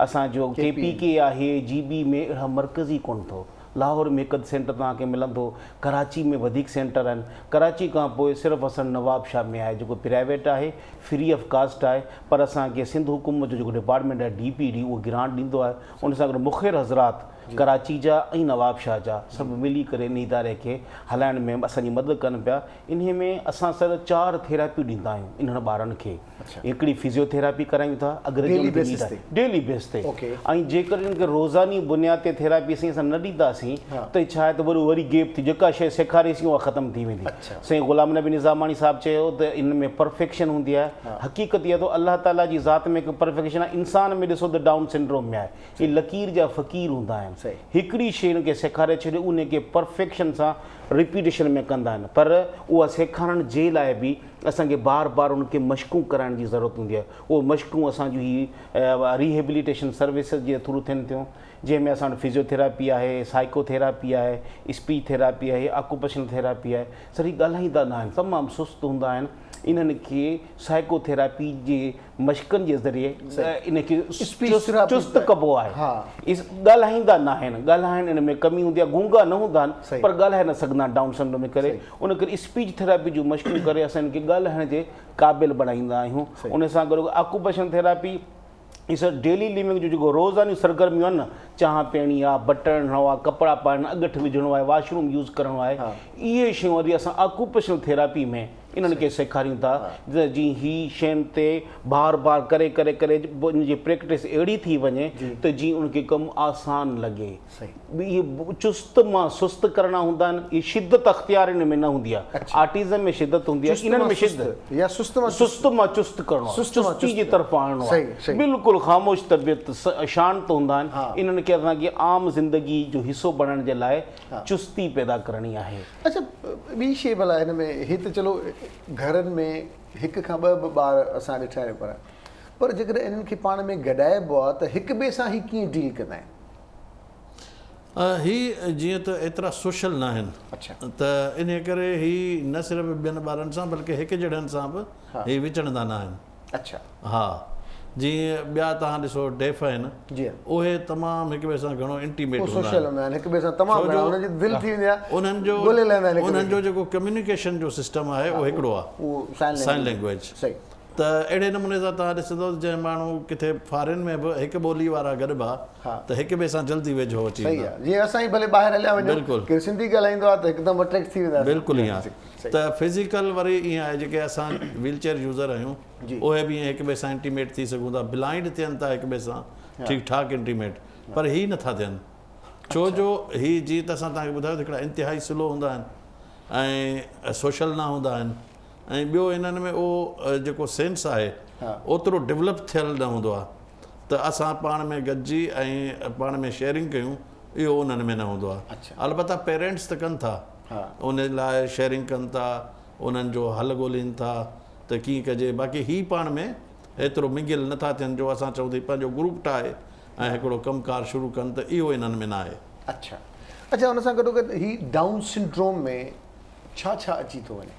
اسان جو ڪي پي ڪي آهي جي بي ۾ اهڙا مرڪز ئي ڪونه اٿو لاهور ۾ هڪ اڌ سينٽر توهان کي ملندو ڪراچي ۾ وڌيڪ سينٽر آهن ڪراچي کان پوء صرف اسان نواب شاهه ۾ آهي جيڪو پرائيويٽ آهي فري آف ڪاسٽ آهي پر اسان کي سنڌ حڪومت جو جيڪو ڊپارٽمينٽ آهي ڊي پي ڊي اهو گرانٽ ڏيندو آهي ان سان گڏ مخير حضرات ڪراچي جا ۽ نواب شاهه جا سڀ ملي ڪري ان اداري کي هلائڻ ۾ اسان جي مدد ڪن پيا انهي ۾ اسان سر چار ٿيراپيون ڏيندا آهيون انهن ٻارن کي هڪڙي فزيو ٿيراپي ڪرايون ٿا اگر ڊيلي بيسس تي ڊيلي بيس تي ۽ جيڪڏهن انهن کي روزاني بنياد تي ٿيراپي اسين اسان نه ڏينداسين ته ڇا آهي ته وري وري گيپ ٿي جيڪا شيء سيکاريسين اها ختم ٿي ويندي سائين غلام نبي نظاماڻي صاحب چيو ته ان ۾ پرفيڪشن هوندي آهي حقيقت اها ته الله تعالي جي ذات ۾ هڪ پرفيڪشن آهي انسان ۾ ڏسو ته ڊائون سنڊروم ۾ آهي اهي لڪير جا فقير هوندا آهن. هڪڙي شيء انهن کي سيکاري ڇڏيو انهي کي پرفيڪشن سان ريپيٽيشن ۾ ڪندا آهن پر اها سيکارڻ جي لاء به اسان کي بار بار انهن کي مشقون ڪرائڻ جي ضرورت هوندي آهي اهي مشقون اسان جون هي ريهيبليٽيشن سروسز جي ٿرو ٿين ٿيون جنهن ۾ اسان وٽ فزيوٿيراپي آهي سائيڪو ٿيراپي آهي اسپيچ ٿيراپي آهي آڪوپيشنل ٿيراپي آهي سر هي ڳالهائيندا نه آهن تمام سست هوندا آهن. انهن کي سائيڪو ٿيراپي جي مشقن جي ذريعي ان کي چست ڪبو آهي. ڳالهائيندا ناهن، ڳالهائڻ ان ۾ ڪمي هوندي آهي، گونگا نه هوندا آهن پر ڳالهائي نه سگهندا آهن ڊائون سنڊروم جي ڪري، ان ڪري اسپيچ ٿيراپي جون مشقون ڪري اسان ان کي ڳالهائڻ جي قابل بڻائيندا آهيون. ان سان گڏوگڏ آڪوپيشن ٿيراپي هي سر ڊيلي ليونگ جون جيڪو روزانيون سرگرميون آهن نه، چانهه پيئڻي آهي، بٽڻ هڻڻو آهي، ڪپڙا پائڻ، اڳٺ وجهڻو آهي، واش روم يوز ڪرڻو آهي، اهي شيون وري اسان آڪوپيشنل ٿيراپي ۾ انهن کي سيکاريون ٿا ته جيئن هي شين تي بار بار ڪري ڪري ڪري ان جي پريڪٽس اهڙي ٿي وڃي ته جيئن ان کي ڪم آسان لڳي. اهي چست مان سست ڪرڻا هوندا آهن، اهي شدت اختيار ان ۾ نه هوندي آهي، آٽزم ۾ شدت هوندي آهي، انهن ۾ شدت يا سست مان سست مان چست ڪرڻو آهي، چستي جي طرف آڻڻو آهي، بلڪل خاموش طبيعت شانت هوندا آهن، انهن کي اسان کي عام زندگي جو حصو بڻائڻ جي لاء چستي پيدا ڪرڻي آهي. اڇا ٻي شي ڀلا هن ۾ هي ته چلو گهرن ۾ هڪ کان ٻه به ٻار اسان ڏٺا آهن پر جيڪڏهن انهن کي پاڻ ۾ گڏائبو آهي ته هڪ ٻئي سان هي ڪيئن ڊيل ڪندا آهن؟ هي جيئن ته ايترا سوشل ناهن ته انهي ڪري هي نه صرف ٻين ٻارن سان بلڪه هڪ جهڙن سان به هي وچڙندا ناهن. اڇا. ها جيئن ٻيا توهان ڏسو ڊيف آهن اهي تمام هڪ ٻئي سان گهڻو انٽيميٽ هوندا آهن. سوشل هوندا آهن هڪ ٻئي سان تمام گهڻا انهن جي دل ٿي ويندي آهي انهن جو ڳولي لهندا آهن هڪ ٻئي کي. انهن جو جيڪو ڪميونيڪيشن جو سسٽم آهي اهو هڪڙو آهي سائن لينگويج. صحيح. ته اهڙي نموني سان توهان ڏسندو ته جنهن ماڻهو ڪٿي فارين ۾ به هڪ ٻولي وارا گڏبا ته هڪ ٻئي سان جلدي ويجهو اچي ويندا. صحيح آهي جيئن اسان ئي ڀلي ٻاهر هليا وڃون ڪير سنڌي ڳالهائيندو آهي ته هڪدم اٽريڪٽ ٿي وينداسين. بلڪل ائين آهي ته فزيڪل وري ائين آهي جيڪي اسان ويل چيئر يوزر آهيون اهي به ائين هڪ ٻئي سان انٽيميٽ ٿي سگهون ٿا بلائنڊ ٿين ٿا هڪ ٻئي سان ٺيڪ ٺاڪ انٽيميٽ پر هي نٿا ٿين ڇو جو هي جيئن ته اسان توهان کي ٻڌايو ته هڪڙا انتهائي سلو هوندا آهن ۽ سوشل نه هوندا آهن ۽ ٻيو انهن ۾ اهو جيڪو سينس آهي اوترو ڊولپ ٿيل نه هوندو آهي ته اسان پاڻ ۾ گڏجي ۽ پاڻ ۾ شيئرنگ ڪيون اهو انهن ۾ نه هوندو آهي البته پيرينٽس ته ڪن ٿا ان لاء شيئرنگ ڪن ٿا انهن جو حل ڳولين ٿا ته ڪيئن ڪجي باقي هي پاڻ ۾ ايترو منگل نه ٿا ٿين جو اسان چئون ته هي پنهنجو گروپ ٺاهي ۽ هڪڙو ڪم ڪار شروع ڪن ته اهو انهن ۾ نه آهي. اڇا اڇا ان سان گڏو گڏ هي ڊائون سنڊروم ۾ ڇا ڇا اچي ٿو وڃي؟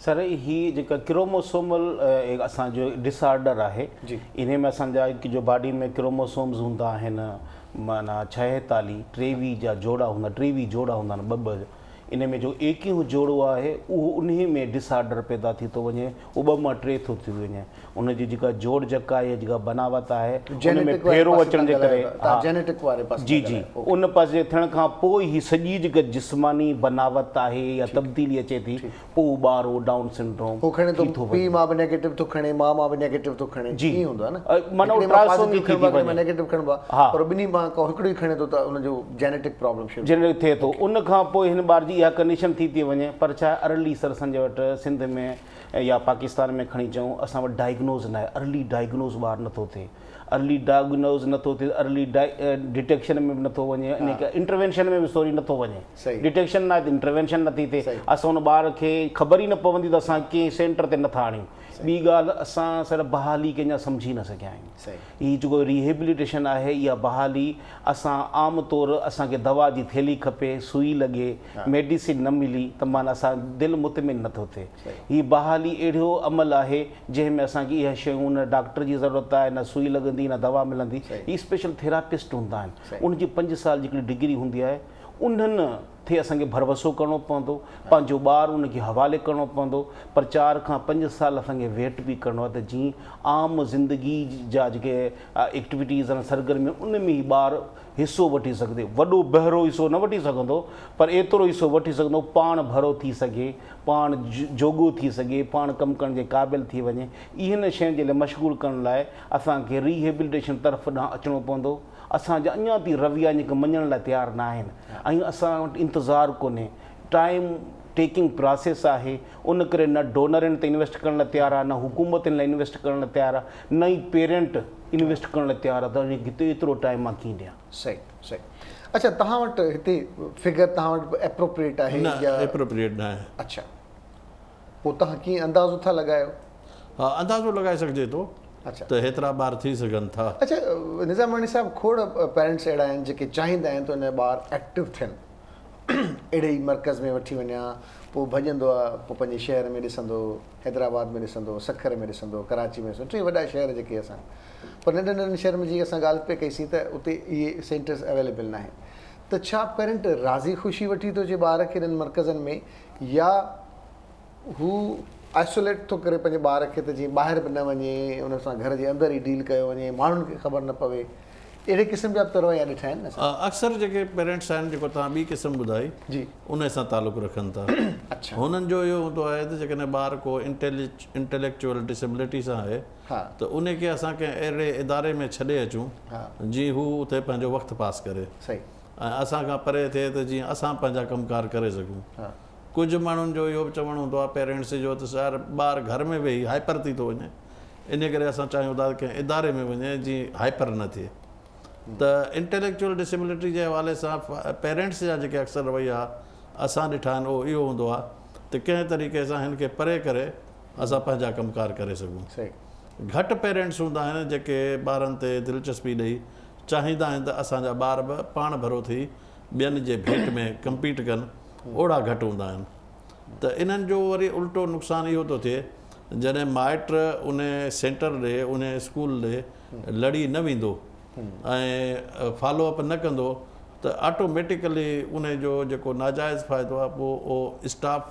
سر هي جيڪا ڪروموسومل اسان جو ڊس آرڊر آهي انهي ۾ اسان جا جو باڊي ۾ ڪروموسومز هوندا آهن معنيٰ ڇهيتاليهه ٽيويهه جا جوڙا هوندا ٽيويهه جوڙا هوندا آهن ٻه ٻه انهي ۾ جو ايڪيهون جوڙو آهي اهو انهي ۾ ڊس آرڊر پيدا ٿي ٿو وڃي اهو ٻه مان ٽي ٿو ٿي وڃي ان جي جيڪا جوڙجڪ آهي يا جيڪا بناوت آهي ان ۾ ڦيرو اچڻ جي ڪري ها جي جي ان پاسي ٿيڻ کان پوء هي سڄي جيڪا جسماني بناوت آهي يا تبديلي اچي ٿي پوء اهو ٻار اهو ڊائون سنڊروم هو کڻي ٿو پيء مان به نيگيٽو ٿو کڻي ماء مان به نيگيٽو ٿو کڻي ائين هوندو آهي نه معنيٰ اهو ٽرائسومي ٿي ٿي وڃي نيگيٽو کڻبو آهي پر ٻنهي مان ڪو هڪڙو ئي کڻي ٿو ته ان جو جينيٽڪ پرابلم شروع جينيٽڪ ٿئي ٿو ان کان پوء هن ٻار جي اها ڪنڊيشن ٿي ٿي وڃي پر ڇا ارلي سر اسان جي وٽ سنڌ ۾ يا پاڪستان ۾ کڻي چئون اسان وٽ ڊائگنوز ناهي ارلي ڊائگنوز ٻار نٿو ٿئي ارلي ڊائگنوز نٿو ٿئي ارلي ڊٽيڪشن ۾ به نٿو وڃي ان کي انٽروينشن ۾ به سوري نٿو وڃي ڊٽيڪشن ناهي ته انٽروينشن نٿي ٿئي اسان ان ٻار کي خبر ئي نه پوندي ته اسان ڪنهن سينٽر تي نٿا آڻيون ٻي ڳالهه اسان سر بحالي کي اڃا سمجهي نه سگهيا آهيون هي جيڪو ريهيبليٽيشن آهي اها بحالي اسان عام طور اسان کي دوا جي ٿيلهي کپي، سوئي لڳي، ميڊيسن نه ملي ته معنيٰ اسان دل مطمئن نه ٿو ٿئي. هي بحالي اهڙو عمل آهي جنهن ۾ اسان کي اها شيون نه ڊاڪٽر جي ضرورت آهي، نه سوئي لڳندي، نه دوا ملندي. هي اسپيشل ٿيراپسٽ هوندا آهن. انهن جي پنج سال جي هڪڙي ڊگري هوندي آهي. انهن تي اسان کي ڀروسو ڪرڻو پوندو، پنهنجو ٻار ان کي حوالي ڪرڻو پوندو، پر چار کان پنج سال اسان کي ويٽ به ڪرڻو آهي ته جيئن عام زندگي جا جيڪي ايڪٽيوٽيز آهن، سرگرميون ان ۾ هي ٻار حصو وٺي سگهندي، وڏو بهرو حصو نه وٺي سگهندو پر ايترو حصو وٺي سگهندو پاڻ ڀرو ٿي سگهي، پاڻ جوڳو ٿي سگهي، پاڻ ڪم ڪرڻ جي قابل ٿي وڃي. اهن شين جي لاء مشغول ڪرڻ لاء اسان کي ريهيبلٽيشن طرف ڏانهن اچڻو پوندو. اسان جا اڃا تائين رويا ان کي مڃڻ لاء تيار نه آهن ۽ اسان وٽ انتظار ڪونهي ٽائيم ٽيڪنگ پراسيس آهي ان ڪري نه ڊونر ان تي انويسٽ ڪرڻ لاء تيار آهي نه حڪومت ان لاء انويسٽ ڪرڻ لاء تيار آهي نه ئي پيرنٽ انويسٽ ڪرڻ لاء تيار آهي ته ان کي ايترو ٽائيم مان ڪيئن ڏيان. صحيح صحيح اڇا توهان وٽ هتي فگر توهان وٽ به اپروپريٽ آهي نه يا اپروپريٽ نه آهي. اڇا پوء توهان ڪيئن اندازو ٿا لڳايو؟ ها اندازو لڳائي سگهجي ٿو ته هيترا ٻار ٿي سگهن ٿا. اڇا نظاماڻي صاحب کوڙ پيرنٽس اهڙا آهن جيڪي چاهيندا آهن ته ان جا ٻار ايڪٽو ٿين اهڙي ئي مرڪز ۾ وٺي وڃان پوء ڀڄندو آ پوء پنهنجي شهر ۾ ڏسندو حيدرآباد ۾ ڏسندو سکر ۾ ڏسندو ڪراچي ۾ ڏسندو ٽي وڏا شهر جيڪي اسان پر ننڍن ننڍن شهرن ۾ جيئن اسان ڳالهه پئي ڪئي سين ته اتي اهي سينٽرز اويليبل ناهن ته ڇا پيرنٽ راضي خوشي وٺي ٿو اچي ٻار کي انهن مرڪزن ۾ يا هو آئسوليٽ ٿو ڪري پنهنجي ٻار کي ته جيئن ٻاهر به نه وڃي ان سان گهر جي اندر ئي ڊيل ڪيو وڃي ماڻهن کي خبر نه پوي اهڙي قسم جا به ته رويا ڏٺا آهن نه اسان. اڪثر جيڪي پيرنٽس آهن جيڪو توهان ٻي قسم ٻڌائي جي. انهي سان تعلق رکن ٿا. اڇا. هنن جو اهو هوندو آهي ته جيڪڏهن ٻار ڪو انٽيليڪچوئل ڊسيبلٽي سان آهي ها. ته انهي کي اسان ڪنهن اهڙي اداري ۾ ڇڏي اچون ها. جيئن هو اتي پنهنجو وقت پاس ڪري صحيح. ۽ اسان کان پري ٿئي ته جيئن اسان پنهنجا ڪم ڪار ڪري سگهون. ها. ڪجهه ماڻهن جو اهو به چوڻ هوندو آهي پيرنٽس جو ته سر ٻار گهر ۾ ويهي هائپر ٿي ٿو وڃي انهي ڪري اسان چاهيون ٿا ته ڪنهن اداري ۾ وڃي جيئن هائپر نه ٿئي ته انٽيليڪچوئل ڊسيبلٽي جي حوالي سان پيرنٽس جا جيڪي اڪثر رويا اسان ڏٺا آهن اهو اهو هوندو آهي ته ڪنهن طريقي سان هن کي پري ڪري اسان پنهنجا ڪم ڪار ڪري سگهون. گهٽ پيرنٽس هوندا آهن جيڪي ٻارن تي دلچسپي ڏئي چاهيندا آهن ته اسان جا ٻار به پاڻ ڀرو ٿي ٻين جي ڀيٽ ۾ ڪمپيٽ ڪن اوڙا گهٽ هوندا آهن ته انهن جو وري الٽو نقصان اهو ٿو ٿئي جڏهن مائٽ ان سينٽر ڏي ان اسڪول ڏي لڙي نه ويندو ۽ فالو اپ نه ڪندو ته آٽوميٽيڪلي ان جو جيڪو ناجائز فائدو آهي پوء اهو اسٽاف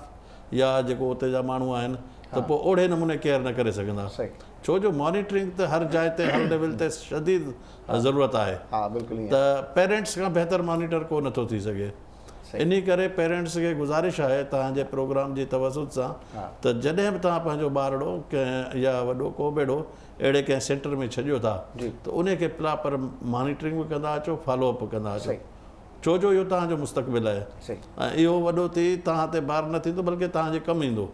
يا جيڪو اتي جا ماڻهو آهن ته پوء اوڙي نموني ڪيئر نه ڪري سگهندا ڇو جو مانيٽرنگ ته هر جاء تي هر ليول تي شديد ضرورت آهي ته پيرنٽس کان بهتر مانيٽر ڪو نٿو ٿي سگهي انهي ڪري پيرنٽس کي گذارش آهي توهان جي پروگرام جي توسط سان ته جڏهن به توهان پنهنجو ٻارڙو ڪنهن يا وڏو ڪو به اهڙو اهڙي ڪنهن سينٽر ۾ ڇڏيو ٿا ته انهي کي پراپر مانيٽرنگ به ڪندا اچو فالو اپ به ڪندا اچو ڇو جو اهو توهان جو مستقبل آهي ۽ اهو وڏو ٿي توهان تي بار نه ٿيندو بلڪه توهان جي ڪم ايندو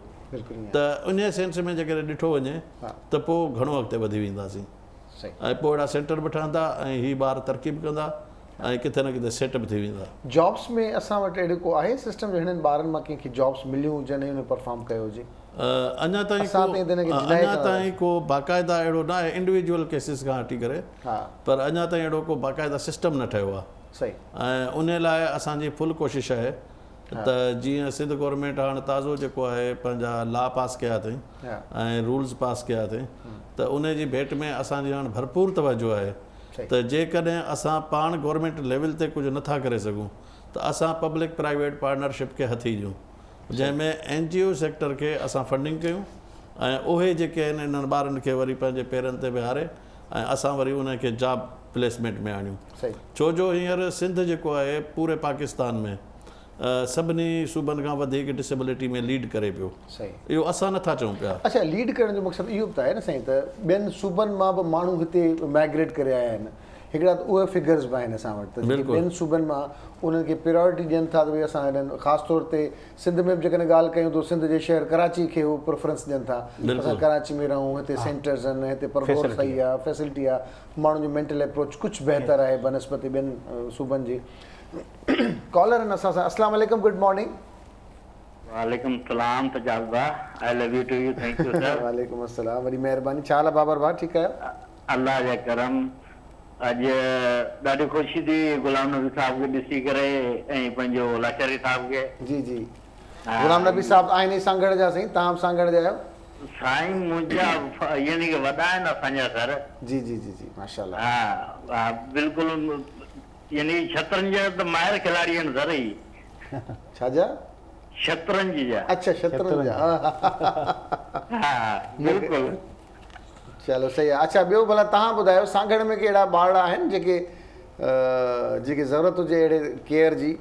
ته انهي سينس ۾ جيڪڏهن ڏٺو وڃي ته پوء گهڻو اڳتي وڌي وينداسين ۽ پوء اهڙا سينٽر به ٺهندا ۽ هي ٻار ترقي به ڪندا ۽ ڪٿي نه ڪٿي سيٽ به ٿي ويندا. جابس ۾ اسان وٽ اهڙو ڪو آهي سسٽم جو هنن ٻارن مان ڪنهن کي جابس مليون هجن ۽ انهن پرفارم ڪيو هجي؟ اڃا تائين اسان ڪو تائين ته هن کي ڊنائي اڃا ڪندا تائين رهياسين. ڪو باقاعده اهڙو نه آهي انڊيويجوئل ڪيسز کان هٽي ڪري پر اڃا تائين اهڙو ڪو باقاعده سسٽم نه ٺهيو آهي صحيح. ۽ انهي لاء اسان جي فل ڪوشش آهي ته جيئن سنڌ گورنمينٽ هاڻ تازو جيڪو آهي پنهنجا لا پاس ڪيا اٿئي ۽ رولز پاس ڪيا اٿئي ته انهي جي ڀيٽ ۾ اسان جي هاڻ ڀرپور توجه آهي ته جيڪڏهن اسان پاڻ گورنمينٽ ليول تي ڪجهه نٿا ڪري سگهون ته اسان پبلڪ پرائيويٽ پارٽنرشپ کي هٿي ڏيون جنهن ۾ اين جي او سيڪٽر کي اسان فنڊنگ ڪيون ۽ اهي جيڪي آهن انهن ٻارن کي وري پنهنجي پيرن تي ويهاري ۽ اسان وري انهن کي جاب پليسمينٽ ۾ آڻيون ڇو جو هينئر سنڌ جيڪو آهي پوري پاڪستان ۾ سڀني صوبن کان وڌيڪ ڊسيبلٽي ۾ ليڊ ڪري پيو. اهو اسان نه ٿا چئون پيا. اڇا ليڊ ڪرڻ جو مقصد اهو به ته آهي نه سائين ته ٻين صوبن مان به ماڻهو هتي مائگريٽ ڪري آيا آهن. هڪڙا ته اهي فگرز به آهن اسان وٽ ته جيڪي ٻين صوبن مان انهن کي پريارٽي ڏين ٿا ته ڀئي اسان هنن خاص طور تي سنڌ ۾ به جيڪڏهن ڳالهه ڪيون ته سنڌ جي شهر ڪراچي کي هو پريفرنس ڏين ٿا اسان ڪراچي ۾ رهون هتي سينٽرز آهن هتي پرگهور صحيح آهي فيسلٽي آهي ماڻهن جو مينٽل اپروچ ڪجهه بهتر آهي بنسبت ٻين صوبن جي. ڪالر آهن اسان سان اسلام عليڪم گڊ مارننگ. وعليڪم السلام سجاد ڀاء I love you to you thank you sir. وعليڪم السلام وڏي مهرباني ڇا حال آهي بابر ڀاء ٺيڪ آهيو. الله جا ڪرم اڄ ڏاڍي خوشي ٿي غلام نبي صاحب کي ڏسي ڪري ۽ پنهنجو لاشاري صاحب کي. جي جي غلام نبي صاحب آهن ئي سانگهڙ جا سائين توهان به سانگهڙ جا آهيو. سائين منهنجا يعني ڪه وڏا آهن اسان جا سر. جي جي جي جي ماشاءالله. ها ها بلڪل يعني شطرنج جا ته ماهر کلاڙي آهن سر هي. ڇا جا؟ شطرنج جا. اڇا شطرنج جا. ها بلڪل. چلو صحيح آهي اڇا ٻيو ڀلا توهان ٻڌايو سانگهڙ ۾ ڪي اهڙا ٻارڙا آهن جيڪي جيڪي ضرورت هجي اهڙي ڪيئر جي؟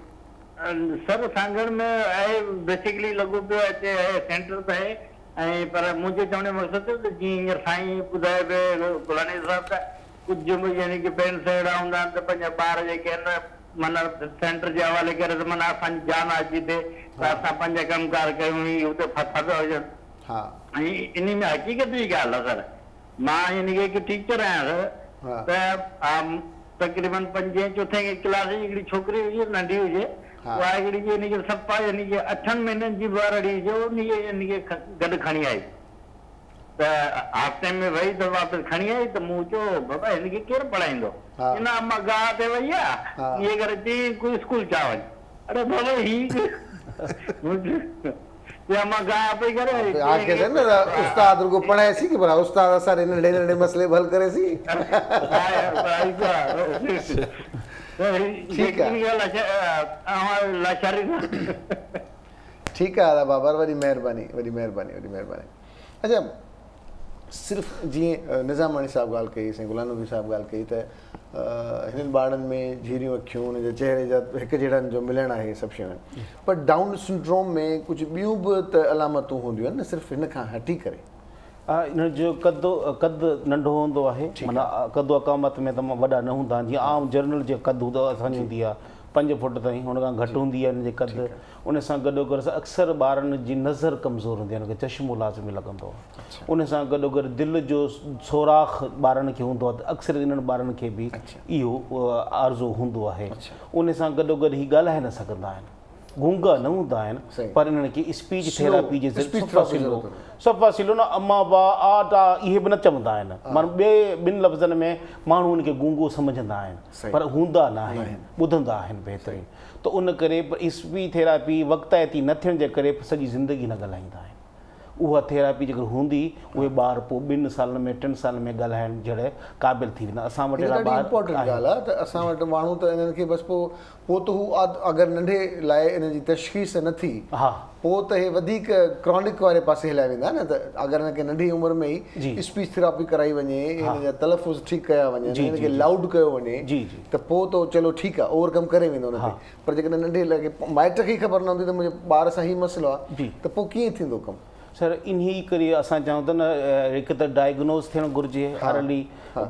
سر سانگهڙ ۾ آهي بيسيڪلي لڳو پيو آهي هتي آهي سينٽر ته آهي ۽ پر منهنجو چوڻ جو مقصد ته جيئن هينئر سائين ٻڌايو پئي گلاني صاحب ته ڪجهه به يعني ڪي پيرنٽس اهڙا هوندا آهن ته پنهنجا ٻار جيڪي آهن معنيٰ سينٽر جي حوالي ڪري ته معنيٰ اسان جي جان آجي ٿئي ته اسان پنهنجا ڪم ڪار ڪيون هي اتي ڦاٿا پيا هجن ۽ انهي ۾ حقيقت جي ڳالهه آهي سر مان يعني ڪي هڪ ٽيچر آهيان سر ته تقريبن پنجين چوٿين ڪلاس جي هڪڙي ڇوڪري هجي ننڍي هجي اها هڪڙي يعني ڪي صفا يعني ڪي اٺن مهينن جي ٻارڙي هجي انهي کي يعني ڪي گڏ کڻي آئي ته هاف ٽائيم ۾ وئي ته واپس کڻي آئي ته مون چيو بابا هن کي ڪير پڙهائيندو؟ چي نه اما گاهه تي وئي آ انهيء ڪري چيائين ڪو اسڪول ڇا وڃ. اڙي بابا هي مون چيو. يا مان ڳايان پئي ڪري ها کي نه استاد رڳو پڙهائي سي ڪي پر استاد اسان جي ننڍي ننڍي مسئلي به حل ڪري سي. ٺيڪ آ. ٺيڪ آ ادا بابر وڏي مهرباني وڏي مهرباني وڏي مهرباني اچا صرف جيئن نظاماڻي صاحب ڳالهه ڪئي سائين غلام نبي صاحب ڳالهه ڪئي ته هنن ٻارڙن ۾ جهيريون اکيون انهن جي چهري جا هڪ جهڙن جو ملڻ آهي سڀ شيون آهن پر ڊائون سنڊروم ۾ ڪجهه ٻيون به ته علامتون هونديون آهن نه صرف هن کان هٽي ڪري. انهن جو قد قد ننڍو هوندو آهي معنيٰ قد و قامت ۾ تمام وڏا نه هوندا آهن جيئن عام جنرل جي قد هوندو اسان جي هوندي آهي پنج فوٽ تائين ان کان گهٽ هوندي آهي ان جي قد ان سان گڏوگڏ اڪثر ٻارن جي نظر ڪمزور هوندي آهي ان کي چشمو لازمي لڳندو آهي ان سان گڏوگڏ دل جو سوراخ ٻارن کي هوندو آهي ته اڪثر انهن ٻارن کي به اهو عارضو هوندو آهي ان سان گڏوگڏ هي ڳالهائي نه سگهندا آهن گونگا نه هوندا آهن پر انهن کي اسپيچ ٿيراپي جي صفا سلو صفا سلو نه اما با آ ٽا اهي به نه چوندا آهن معنيٰ ٻئي ٻن لفظن ۾ ماڻهو ان کي گونگو سمجهندا آهن پر هوندا نه آهن ٻڌندا آهن بهترين ته ان ڪري اسپيچ ٿيراپي وقتائتي نه ٿيڻ جي ڪري سڄي زندگي نه ڳالهائيندا آهن. اها ٿيراپي جيڪر هوندي اهي ٻار پوء ٻن سالن ۾ ٽن سالن ۾ ڳالهائڻ جهڙي قابل ٿي ويندا. اسان وٽ هي اهڙا ڏاڍي ٻار امپورٽنٽ آهن. ڳالهه آهي ته اسان وٽ ماڻهو ته انهن کي بس پوء پوء ته هو اگر ننڍي لاء انهن جي تشخيص نه ٿي ها. پوء ته هي وڌيڪ ڪرانڪ واري پاسي هليا ويندا نه ته اگر هن کي ننڍي عمر ۾ ئي اسپيچ ٿراپي ڪرائي وڃي هن جا تلفظ ٺيڪ ڪيا وڃن هن کي لائوڊ ڪيو وڃي ته پوء ته چلو ٺيڪ آهي اوور ڪم ڪري ويندو ان تي پر جيڪڏهن ننڍي لاء مائٽ کي ئي خبر نه هوندي ته منهنجي ٻار سان هي مسئلو آهي ته پوء ڪيئن ٿيندو ڪم. سر انهي ڪري اسان چاهيون ٿا نه هڪ ته ڊائگنوز ٿيڻ گهرجي ارلي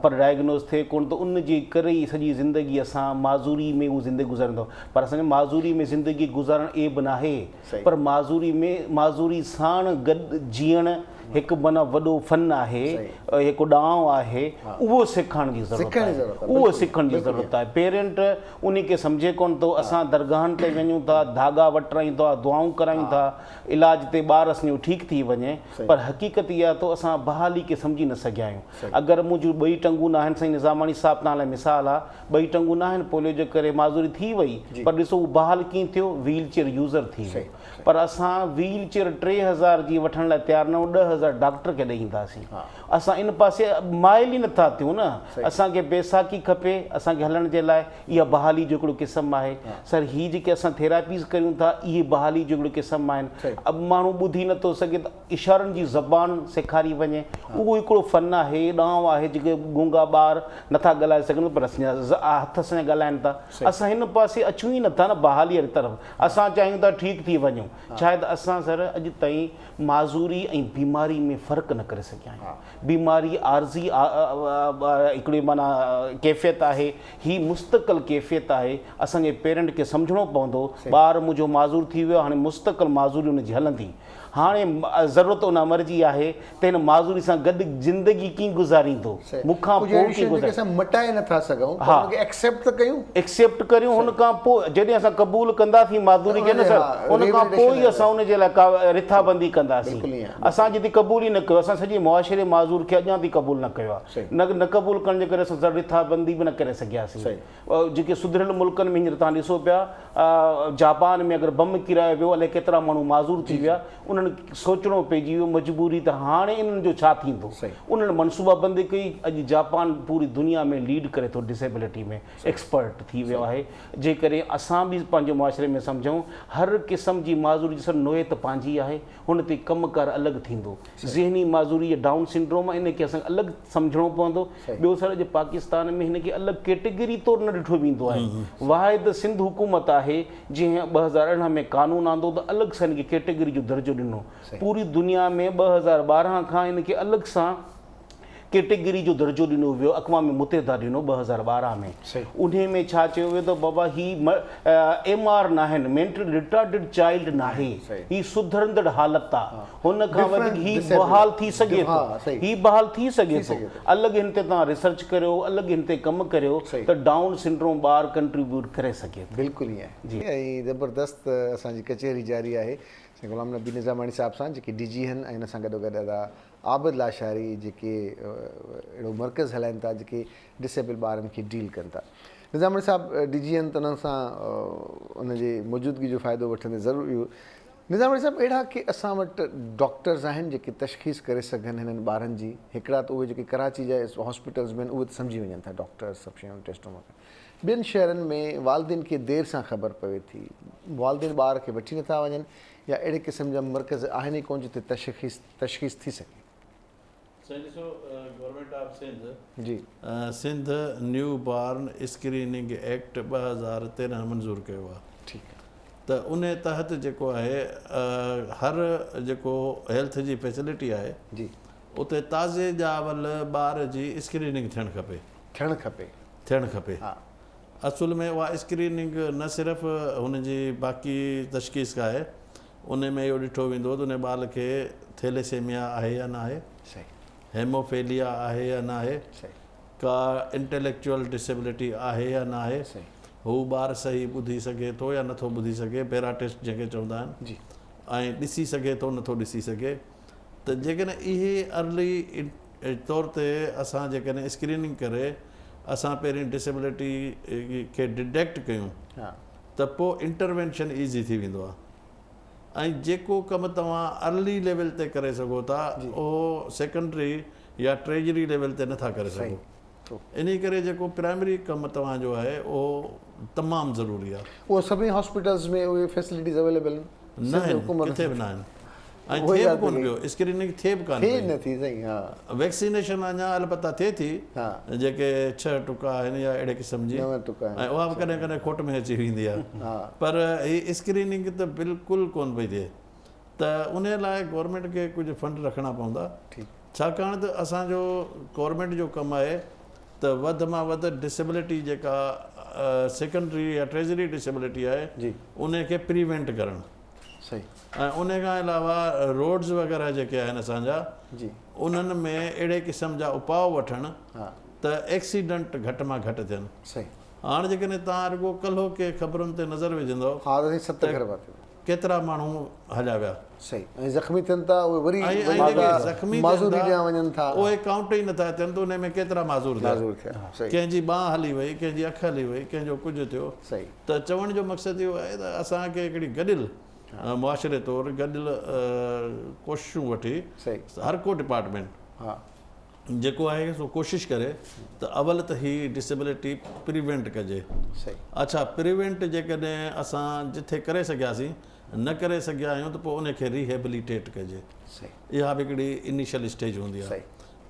پر ڊائگنوز ٿئي ڪونه ته ان جي ڪري ئي سڄي زندگي اسان معذوري ۾ اهو زندگي گذاريون ٿا پر اسان جي معذوري ۾ زندگي گذارڻ عيب ناهي پر معذوري ۾ معذوري ساڻ گڏ جيئڻ هڪ معنيٰ وڏو فن آهي هڪ ڏانء آهي اهو سکڻ جي ضرورت آهي اهو سکڻ جي ضرورت آهي پيرنٽ انهي کي سمجهي ڪونه ٿو اسان درگاهن تي وڃون ٿا ڌاڳا وٽرايون ٿا دعائون ڪرايون ٿا علاج تي ٻار اسان جو ٺيڪ ٿي وڃي پر حقيقت اها ته اسان بحالي کي سمجهي نه سگهيا آهيون اگر منهنجون ٻئي ٽنگون ناهن سائين نظاماڻي صاحب توهان لاء مثال آ ٻئي ٽنگون ناهن پوليو جي ڪري معذوري ٿي وئي پر ڏسو هو بحال ڪيئن ٿيو ويل چيئر يوزر ٿي ويو پر اسان ويل چيئر 3000 جي وٺڻ لاء تيار نه آهيون 10000 ڊاڪٽر کي ڏئي اينداسين اسان ان پاسي مائل ئي نٿا ٿيون نه اسان کي بيساکي کپي اسان کي هلڻ جي لاء اها بحالي جو هڪڙو قسم آهي سر هي جيڪي اسان ٿيراپيز ڪريون ٿا اهي بحالي جو هڪڙو قسم آهن اب ماڻهو ٻڌي نٿو سگهي ته اشارن جي زبان سيکاري وڃي اهو هڪڙو فن آهي ڏانء آهي جيڪي گونگا ٻار نٿا ڳالهائي سگهن پر اسان جا هٿ اسان جا ڳالهائن ٿا اسان هن پاسي اچون ئي نٿا نه بحالي واري طرف اسان چاهيون ٿا ٺيڪ ٿي وڃون شايد اسان سر اڄ تائين معذوري ۽ بيماري ۾ فرق نه ڪري سگهيا آهيون بيماري عارضي هڪڙي معنيٰ ڪيفيت آهي، هي مستقل ڪيفيت آهي، اسان جي پيرنٽ کي سمجهڻو پوندو ٻار منهنجو معذور ٿي ويو آهي هاڻي مستقل معذوري ان جي هلندي، هاڻي ضرورت ان امر جي آهي ته هن معذوري سان گڏ زندگي ڪيئن گذاريندو، مون کان ڪجهه پوء اهڙيون ڪيئن شيون جيڪي گذاريندو. اسان مٽائي نه ٿا سگهون پر ان کي ايڪسيپٽ ته ڪيون. ايڪسيپٽ ڪريون ان کان پوء جڏهن اسان قبول ڪنداسين معذوري کي نه سر ان کان پوء ئي اسان ان جي لاء ڪا رٿابندي ڪنداسين. اسان جتي قبول ئي نه ڪيو اسان سڄي معاشري معذور کي اڃا تائين قبول نه ڪيو آهي نه نه قبول ڪرڻ جي ڪري اسان سر رٿابندي به نه ڪري سگهياسين جيڪي سڌريل ملڪن ۾ هينئر توهان ڏسو پيا جاپان ۾ اگر بم ڪيرايو ويو الائي ڪيترا ماڻهو معذور ٿي ويا انهن سوچڻو پئجي ويو مجبوري ته هاڻي انهن جو ڇا ٿيندو انهن منصوبا بندي ڪئي اڄ جاپان پوري دنيا ۾ ليڊ ڪري ٿو ڊسيبلٽي ۾ ايڪسپرٽ ٿي ويو آهي جيڪڏهن اسان به پنهنجي معاشري ۾ سمجهون هر قسم جي معذوري جي سر نوعيت پنهنجي آهي هن تي ڪم ڪار الڳ ٿيندو. ذهني معذوري يا ڊائون سنڊروم آهي ان کي اسان کي الڳ سمجهڻو پوندو. ٻيو سر اڄ پاڪستان ۾ هن کي الڳ ڪيٽيگري طور نه ڏٺو ويندو آهي. واحد سنڌ حڪومت آهي جنهن 2018 ۾ قانون آندو ته الڳ سان هن کي ڪيٽيگري جو درجو ڏنو. پوري دنيا ۾ 2012 کان هن کي الڳ سان ڪيٽيگري جو درجو ڏنو ويو اقوام متحده ڏنو 2012 ۾ انهي ۾ ڇا چيو ويو ته بابا هي ايم آر ناهن مينٽل ريٽارڊڊ چائلڊ ناهي هي سڌرندڙ حالت آ هن کان وڌيڪ هي بحال ٿي سگهي ٿو هي بحال ٿي سگهي ٿو الڳ هن تي توهان ريسرچ ڪريو الڳ هن تي ڪم ڪريو ته ڊائون سنڊروم ٻار ڪنٽريبيوٽ ڪري سگهي ٿو. بلڪل ائين آهي ۽ زبردست اسان جي ڪچهري جاري آهي سائين غلام نبي نظاماڻي صاحب سان جيڪي ڊي جي هن ۽ ان سان گڏوگڏ ادا عابد لاشاري جيڪي اهڙو مرڪز هلائين ٿا جيڪي ڊسيبل ٻارن کي ڊيل ڪن ٿا. نظاماڻي صاحب ڊي جي آهن ته انهن سان ان جي موجودگي جو فائدو وٺندي ضرور اهو نظاماڻي صاحب اهڙا ڪي اسان وٽ ڊاڪٽرز آهن جيڪي تشخيص ڪري سگهن هنن ٻارن جي هڪڙا ته اهي جيڪي ڪراچي جا هاسپيٽلز ۾ آهن اهي ته سمجهي وڃن ٿا ڊاڪٽرز سڀ شيون ٽيسٽون وغيره ٻين شهرن ۾ والدين کي دير سان خبر پوي ٿي والدين ٻار کي وٺي نٿا وڃن يا اهڙي قسم جا مرڪز آهن ئي ڪونه جتي تشخيص تشخيص ٿي سگهي. سائين ڏسو گورنمينٽ آف سنڌ جي. سنڌ نيو بارن اسڪريننگ ايڪٽ 2013 منظور ڪيو آهي. ٺيڪ آهي. ته انهي تحت جيڪو آهي هر جيڪو هيلٿ جي فيسلٽي آهي جي. اتي تازي ڄاول ٻار جي اسڪريننگ ٿيڻ کپي. ٿيڻ کپي. ٿيڻ کپي. ها. اصل ۾ اها اسڪريننگ نه صرف هن جي باقي تشخيص آهي ان ۾ اهو ڏٺو ويندو ته ان ٻال کي ٿيليسيميا آهي يا ناهي، هيموفيليا آهي يا ناهي، ڪا انٽيليڪچوئل ڊسيبلٽي آهي يا ناهي، هو ٻار صحيح ٻڌي سگهي ٿو يا نٿو ٻڌي سگهي، پيرا ٽيسٽ جنهن کي چوندا آهن، ۽ ڏسي سگهي ٿو نٿو ڏسي سگهي ته جيڪڏهن اهي ارلي طور تي اسان جيڪڏهن اسڪريننگ ڪري اسان پهرين ڊسيبلٽي کي ڊٽيڪٽ ڪيون ته پوء انٽروينشن ايزي ٿي ويندو آهي ۽ جيڪو ڪم توهان ارلي ليول تي ڪري سگهو ٿا اهو سيڪنڊري يا ٽريجري ليول تي نٿا ڪري سگهو انهي ڪري جيڪو پرائمري ڪم توهان جو آهي اهو تمام ضروري آهي. اهو سڀني هاسپيٽلز ۾ اهي فيسلٽيز اويليبل آهن؟ نه آهن ڪٿي به نه آهن ۽ ٿئي به ڪونه پيو اسڪريننگ ٿئي به ڪانه پئي. ٿئي سائين ها. ويڪسينيشن اڃا البته ٿئي ٿي جيڪي 6 ٽڪا آهن يا اهڙي قسم جي 9 ٽڪا ۽ اها به ڪڏهن ڪڏهن کوٽ ۾ اچي ويندي آهي پر هي اسڪريننگ ته بلڪل ڪونه پئي ٿئي ته انهي لاء گورنمينٽ کي ڪجهه فنڊ رکڻا پوندا ڇاڪاڻ ته اسان جو گورنمينٽ جو ڪم آهي ته وڌ مان وڌ ڊسيبلٽي جيڪا سيڪنڊري يا ٽريزري ڊسيبلٽي آهي انهي کي پريوينٽ ڪرڻ. صحيح. ۽ ان کان علاوه روڊز وغيره جيڪي آهن اسان جا انهن ۾ اهڙي قسم جا اپاء وٺڻ ته ايڪسيڊنٽ گهٽ مان گهٽ ٿين. صحيح. هاڻ جيڪڏهن توهان رڳو ڪلهوڪي خبرن تي نظر وجهندؤ ها ته سائين ست گهر ڀاتي. ڪيترا ماڻهو هليا ويا. صحيح ۽ زخمي ٿين ٿا اهي وري ۽ جيڪي زخمي ٿين معذوري ٿا ڏانهن وڃن ٿا. اهي ڪائونٽ ئي نٿا ٿين ته انهي ۾ ڪيترا معذور ٿيا. معذور ٿيا صحيح. ڪنهن جي ٻانهن هلي وئي ڪنهن جي اک هلي وئي ڪنهن جو ڪجهه ٿيو. صحيح. ته چوڻ جو مقصد اهو آهي ته اسان کي هڪڙي گڏيل معاشري طور گڏيل ڪوششون وٺي هر ڪو ڊپارٽمينٽ جيڪو آهي سو ڪوشش ڪري ته اول ته هي ڊسيبلٽي پريوينٽ ڪجي. اڇا پريوينٽ جيڪڏهن اسان جٿي ڪري سگهياسين نه ڪري سگهيا آهيون ته پوء ان کي ريهيبليٽيٽ ڪجي. اها به هڪڙي انيشل اسٽيج هوندي آهي.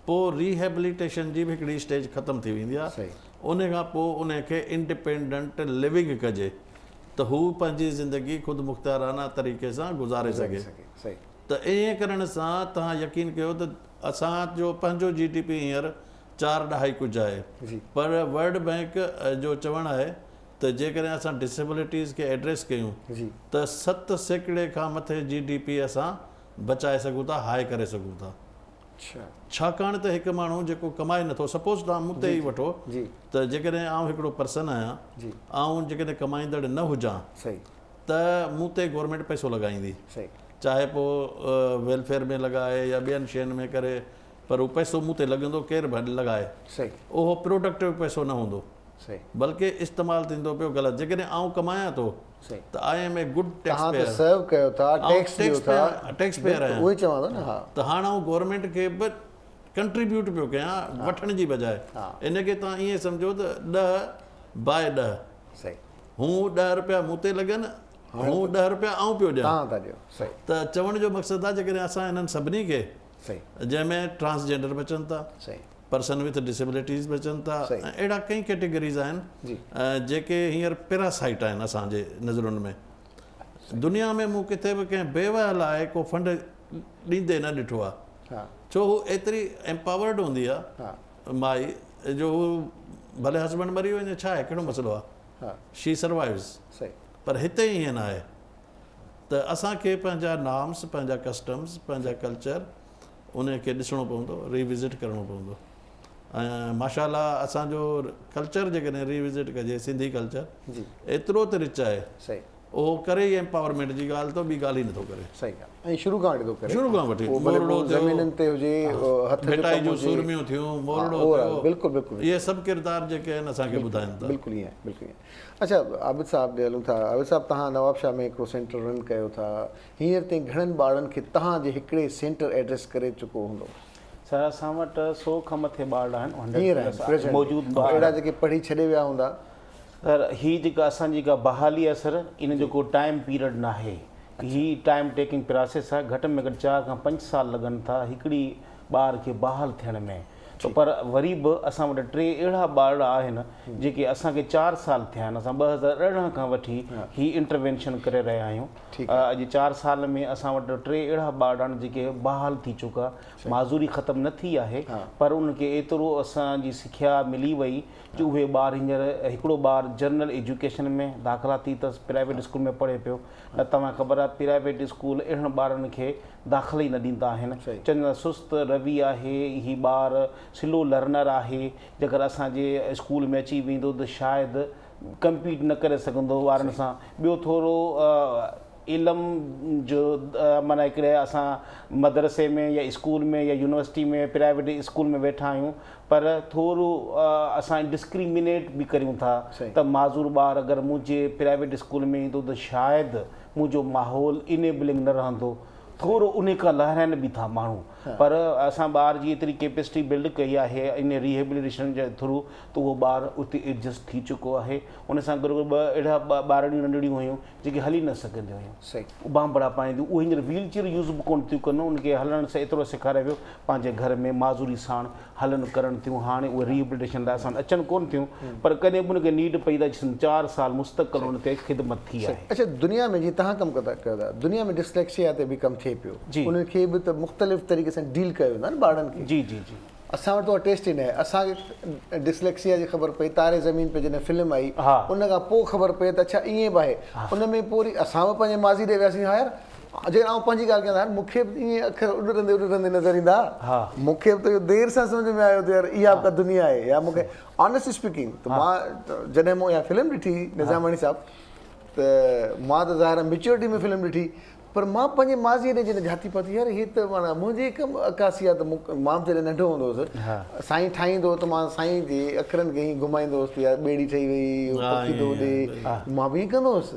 پوء ريهيبليٽيشن جي به هڪڙي اسٽيج ختم ٿي ويندي آهي ان کان پوء ان کي انڊيپينڊنٽ لونگ ڪجي ته هو پنهنجي زندگي خود مختيارانه طريقي سان گذاري سگهي ته ائين ڪرڻ سان توهان يقين ڪيو ته اسان جو پنهنجو جي ڊي پي هينئر چار ڏهائي ڪجهه آهي پر ورلڊ بئنڪ جو چوڻ آهي ته جيڪڏهن اسان ڊسيبلٽيز کي ايڊريس ڪيون ته 7% کان مٿي جي ڊي پي اسان بچائي سگهون ٿا هاء ڪري سگهون ٿا. ڇاڪاڻ ته هڪ ماڻهو جيڪو ڪمائي نٿو سپوز توهان مون تي ئي وٺو ته جيڪڏهن آئون هڪڙو پرسن آهيان آئون جيڪڏهن ڪمائيندڙ نه هجان ته مون تي گورنمينٽ پئسو لڳائيندي چاهي پوء ويلفيئر ۾ لڳائي يا ٻين شين ۾ ڪري پر هو پئسو مون تي لڳندو ڪير به لڳائي اهو پروڊڪٽو پئسو نه هوندو بلڪه استعمال ٿيندو پيو غلط جيڪڏهن آئون ڪمايان ٿو ته I M a good tax توهان پيئر ته سرو ڪيو ٿا ٽيڪس ڏيو ٿا ٽيڪس پيئر آهيان اهو ئي چوان ٿو نه ها ته هاڻ آئون گورنمينٽ کي به ڪنٽريبيوٽ پيو ڪيان وٺڻ جي بجاء ان کي توهان ائين سمجهو ته 10 باء 10 صحيح هون 10 روپيا مون تي لڳن هون 10 روپيا آئون پيو ڏيان توهان ٿا ڏيو صحيح ته چوڻ جو مقصد آهي جيڪڏهن اسان انهن سڀني کي صحيح جنهن ۾ ٽرانس جينڊر به اچن ٿا صحيح پرسن وٿ ڊسيبلٽيز به اچن ٿا ۽ اهڙا ڪئين ڪيٽيگريز آهن جيڪي هينئر پيراسائيٽ آهن اسان جي نظرن ۾ دنيا ۾ مون ڪٿي به ڪنهن بيوه لاء ڪو فنڊ ڏيندي نه ڏٺو آهي ڇو هو ايتري ايمپاورڊ هوندي آهي مائي جو هو ڀلي هسبنڊ مري وڃي ڇا آهي ڪهڙو مسئلو آهي شي سروائيوز پر هتي ائين نه آهي ته اسان کي پنهنجا نارمس پنهنجا ڪسٽمز پنهنجا ڪلچر انهي کي ڏسڻو پوندو ري وزٽ ڪرڻو پوندو ۽ ماشاء الله اسان جو ڪلچر جيڪڏهن ري وزٽ ڪجي سنڌي ڪلچر ايترو ته رچ آهي صحيح. اهو ڪري ئي ايمپاورمينٽ جي ڳالهه ٿو ٻي ڳالهه ئي نٿو ڪري. صحيح ڳالهه ۽ شروع کان وٺي ٿو ڪري. شروع کان وٺي پوء ڀلي مورڙو پوء ٿيو، زمينن تي هجي، هٿ جو ڀٽائي ڪم جون هجي. سورميون ٿيون، ها مورڙو اوور آل ٿيو، بلڪل بلڪل اهي سڀ ڪردار جيڪي آهن اسان کي ٻڌائن ٿا. بلڪل ائين آهي بلڪل ائين آهي. اڇا عابد صاحب ڏي هلون ٿا عابد صاحب توهان نوابشاهه ۾ هڪڙو سينٽر رن ڪيو ٿا هينئر تائين گهڻن ٻارڙن کي توهان جي هڪڙي سينٽر ايڊريس ڪري چڪو هوندو؟ سر اسان وٽ سو کان مٿي ٻارڙا آهن هنڊريڊ هينئر آهن پلس پريزنٽ موجود ۾ ٻار اهڙا جيڪي پڙهي ڇڏي ويا هوندا. سر هي جيڪا اسان جي جيڪا بحالي آهي سر ان جو ڪو ٽائيم پيريڊ ناهي هي ٽائيم ٽيڪنگ پراسيس آهي گهٽ ۾ گهٽ چار کان پنج سال لڳن ٿا هڪڙي ٻار کي بحال ٿيڻ ۾ ته پر وري به اسان وٽ ٽي اهڙا ٻارڙا آهن جيڪي اسان کي چار سال ٿيا آهن اسان 2018 کان وٺي هي انٽروينشن ڪري رهيا آهيون اڄ چار سال ۾ اسان وٽ ٽي اهڙا ٻارڙا آهن جيڪي بحال ٿي چڪا معذوري ختم نه ٿي آهي پر انهن کي ايترو اسان جي سکيا ملي وئي جو اهي ٻار هينئر هڪڙو ٻار جنرل ايجوڪيشن ۾ داخلا ٿي اٿس پرائيويٽ اسڪول ۾ پڙهي پيو نه توهان کي خبر آهي پرائيويٽ اسڪول اهڙن ٻارن کي داخل ئي نه ڏيندا آهن چون ٿا سست روي آهي هي ٻار سلو لرنر آهي جيڪر اسان جي اسڪول ۾ اچي ويندو ته شايد ڪمپيٽ نه ڪري سگهندو ٻارن سان ٻيو ٿورو علم جو معنيٰ هڪڙي اسان مدرسي ۾ يا اسڪول ۾ يا يونيورسٽي ۾ پرائيويٽ اسڪول ۾ ويٺا آهيون پر ٿورو اسان ڊسڪريمينيٽ به ڪريون ٿا ته معذور ٻار اگر منهنجي پرائيويٽ اسڪول ۾ ايندو ته شايد منهنجو ماحول انيبلنگ نه رهندو ٿورو انهي کان لهرائن به ٿا ماڻهو پر اسان ٻار جي ايتري ڪيپسٽي بلڊ ڪئي آهي ان ريهيبليٽيشن جي ٿرو ته اهو ٻار اتي ايڊجسٽ ٿي چڪو آهي ان سان گڏوگڏ ٻه اهڙا ٻارڙيون ننڍڙيون هيون جيڪي هلي نه سگهنديون هيون بانبڙا پائينديون اهي هينئر ويل چيئر يوز به ڪونه ٿيون ڪن ان کي هلڻ ايترو سيکاريو ويو پنهنجي گهر ۾ معذوري ساڻ هلن ڪرن ٿيون هاڻي اهي ريهبليٽيشن لاء اسان وٽ اچن ڪونه ٿيون پر ڪڏهن به ان کي نيڊ پئي ته چار سال مستقل ان تي خدمت ٿي آهي. اڇا دنيا ۾ جيئن توهان ڪم ڪندا ڪيو ٿا دنيا ۾ ڊسليڪسيا تي به ڪم ٿئي پيو انهن کي به ته مختلف طريقي سان ڊيل ڪيو ويندو آهي نه ٻارڙن کي. جي جي جي. اسان وٽ ته اها ٽيسٽ ئي ناهي اسان کي ڊسليڪسيا جي خبر پئي تاري زمين پي جڏهن فلم آئي ان کان پوء خبر پئي ته اڇا ائين به آهي ان ۾ پوء وري اسان به پنهنجي ماضي ڏي وياسين ها يار جيڪڏهن آئون پنهنجي ڳالهه ڪيان ته يار مون کي به ائين اکر اڏرندي اڏرندي نظر ايندا ها مون کي به ته اهو دير سان سمجهه ۾ آيو ته يار اها به ڪا دنيا آهي يا مون کي آنيسٽ اسپيڪنگ ته مان جڏهن مون اها فلم ڏٺي نظاماڻي صاحب ته مان ته ظاهر آهي ميچورٽي ۾ فلم ڏٺي پر مان پنهنجي ماضيء ڏي جڏهن جهاتي پاتي يار هي ته معنيٰ منهنجي هڪ عڪاسي آهي ته مون مان به جڏهن ننڍو هوندو هوس سائين ٺاهيندو هو ته مان سائين جي اکرن کي ائين گهمائيندو هوس ته يار ٻيڙي ٺهي وئي اهو پکي ٿو اڏي مان به ائين ڪندو هوس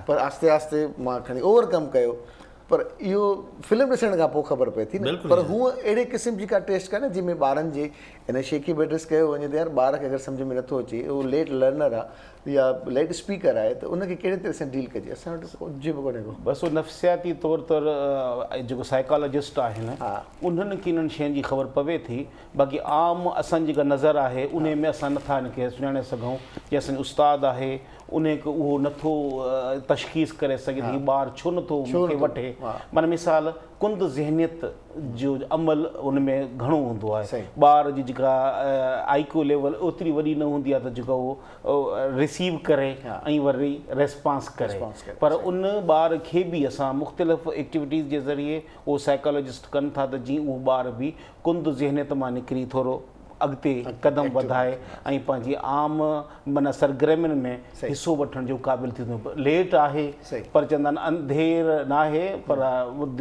پر آهستي آهستي مان کڻي اوور ڪم ڪيو پر اهو فلم ڏسڻ کان پوء خبر پئي ٿي نه پر هونء اهڙي قسم جي ڪا ٽيسٽ ڪانهي جنهن ۾ ٻارن جي ان شيء کي به ايڊريس ڪيو وڃي ته يار ٻار کي اگر سمجهه ۾ نٿو اچي اهو ليٽ لرنر آهي يا ليٽ اسپيڪر آهي ته ان کي ڪهڙي طرح سان ڊيل ڪجي اسان وٽ ڪجهه به ڪونهي ڪو. بس اهو نفسياتي طور تر جيڪو سائيڪالاجسٽ آهن انهن کي انهن شين جي خبر پوي ٿي باقي عام اسان جي جيڪا نظر آهي انهي ۾ اسان نٿا ان کي سڃاڻي سگهون جي اسان جو استاد آهي انهي کي اهو نٿو تشخيص ڪري سگهي ته هي ٻار ڇو نٿو مون کي وٺي معنيٰ مثال ڪند ذهنيت جو عمل ان ۾ گهڻو هوندو آهي ٻار جي جيڪا آئي ڪيو ليول اوتري وڏي نه هوندي آهي ته جيڪا اهو رسيو ڪري ۽ وري ريسپانس ڪري پر ان ٻار کي به اسان مختلف ايڪٽيوٽيز جي ذريعي اهو سائيڪالاجسٽ ڪن ٿا ته جيئن اهو ٻار به ڪند ذهنيت مان نڪري ٿورو اڳتي قدم وڌائي ۽ پنهنجي عام معنيٰ سرگرمين ۾ حصو وٺڻ جو قابل ٿي وڃي. ليٽ آهي پر چوندا آهن انڌير ناهي پر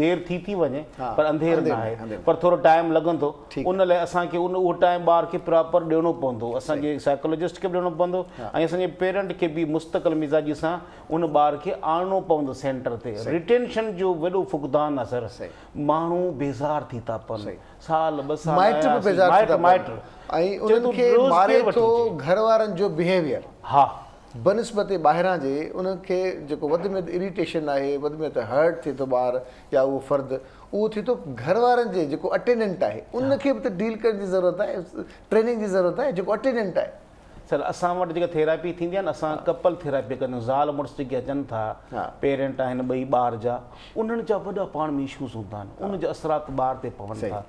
دير ٿي ٿي وڃي پر انڌير ناهي پر ٿورو ٽائيم لڳندو ان لاء اسان کي ان اهو ٽائيم ٻار کي پراپر ڏيڻو پوندو اسان جي سائيڪالاجسٽ کي به ڏيڻو پوندو ۽ اسان جي پيرنٽ کي به مستقل مزاجي سان ان ٻار کي آڻڻو پوندو سينٽر تي ريٽينشن جو وڏو فقدان آهي سر ماڻهو بيزار ٿي ٿا پون سال ٻه سال مائٽ به آياسين بيزار ٿي مائٽ ٿا پون مائٽ ۽ چئي انهن ٿو کي روز ماري ڪير وٺي ٿو اچي گهر وارن جو بيهيويئر ها. بنسبت ٻاهران جي انهن کي جيڪو وڌ ۾ وڌ اريٽيشن آهي وڌ ۾ وڌ هرٽ ٿئي ٿو ٻار يا اهو فرد اهو ٿئي ٿو گهر وارن جي جيڪو اٽينڊنٽ آهي ان کي به ته ڊيل ڪرڻ جي ضرورت آهي ٽريننگ جي ضرورت آهي جيڪو اٽينڊنٽ آهي. سر اسان وٽ جيڪا ٿيراپي ٿيندي آهي نه اسان ڪپل ٿيراپي ڪندا آهيون زال مڙس جيڪي اچن ٿا پيرنٽ آهن ٻئي ٻار جا انهن جا وڏا پاڻ ۾ اشوز هوندا آهن ان جا اثرات ٻار تي پون ٿا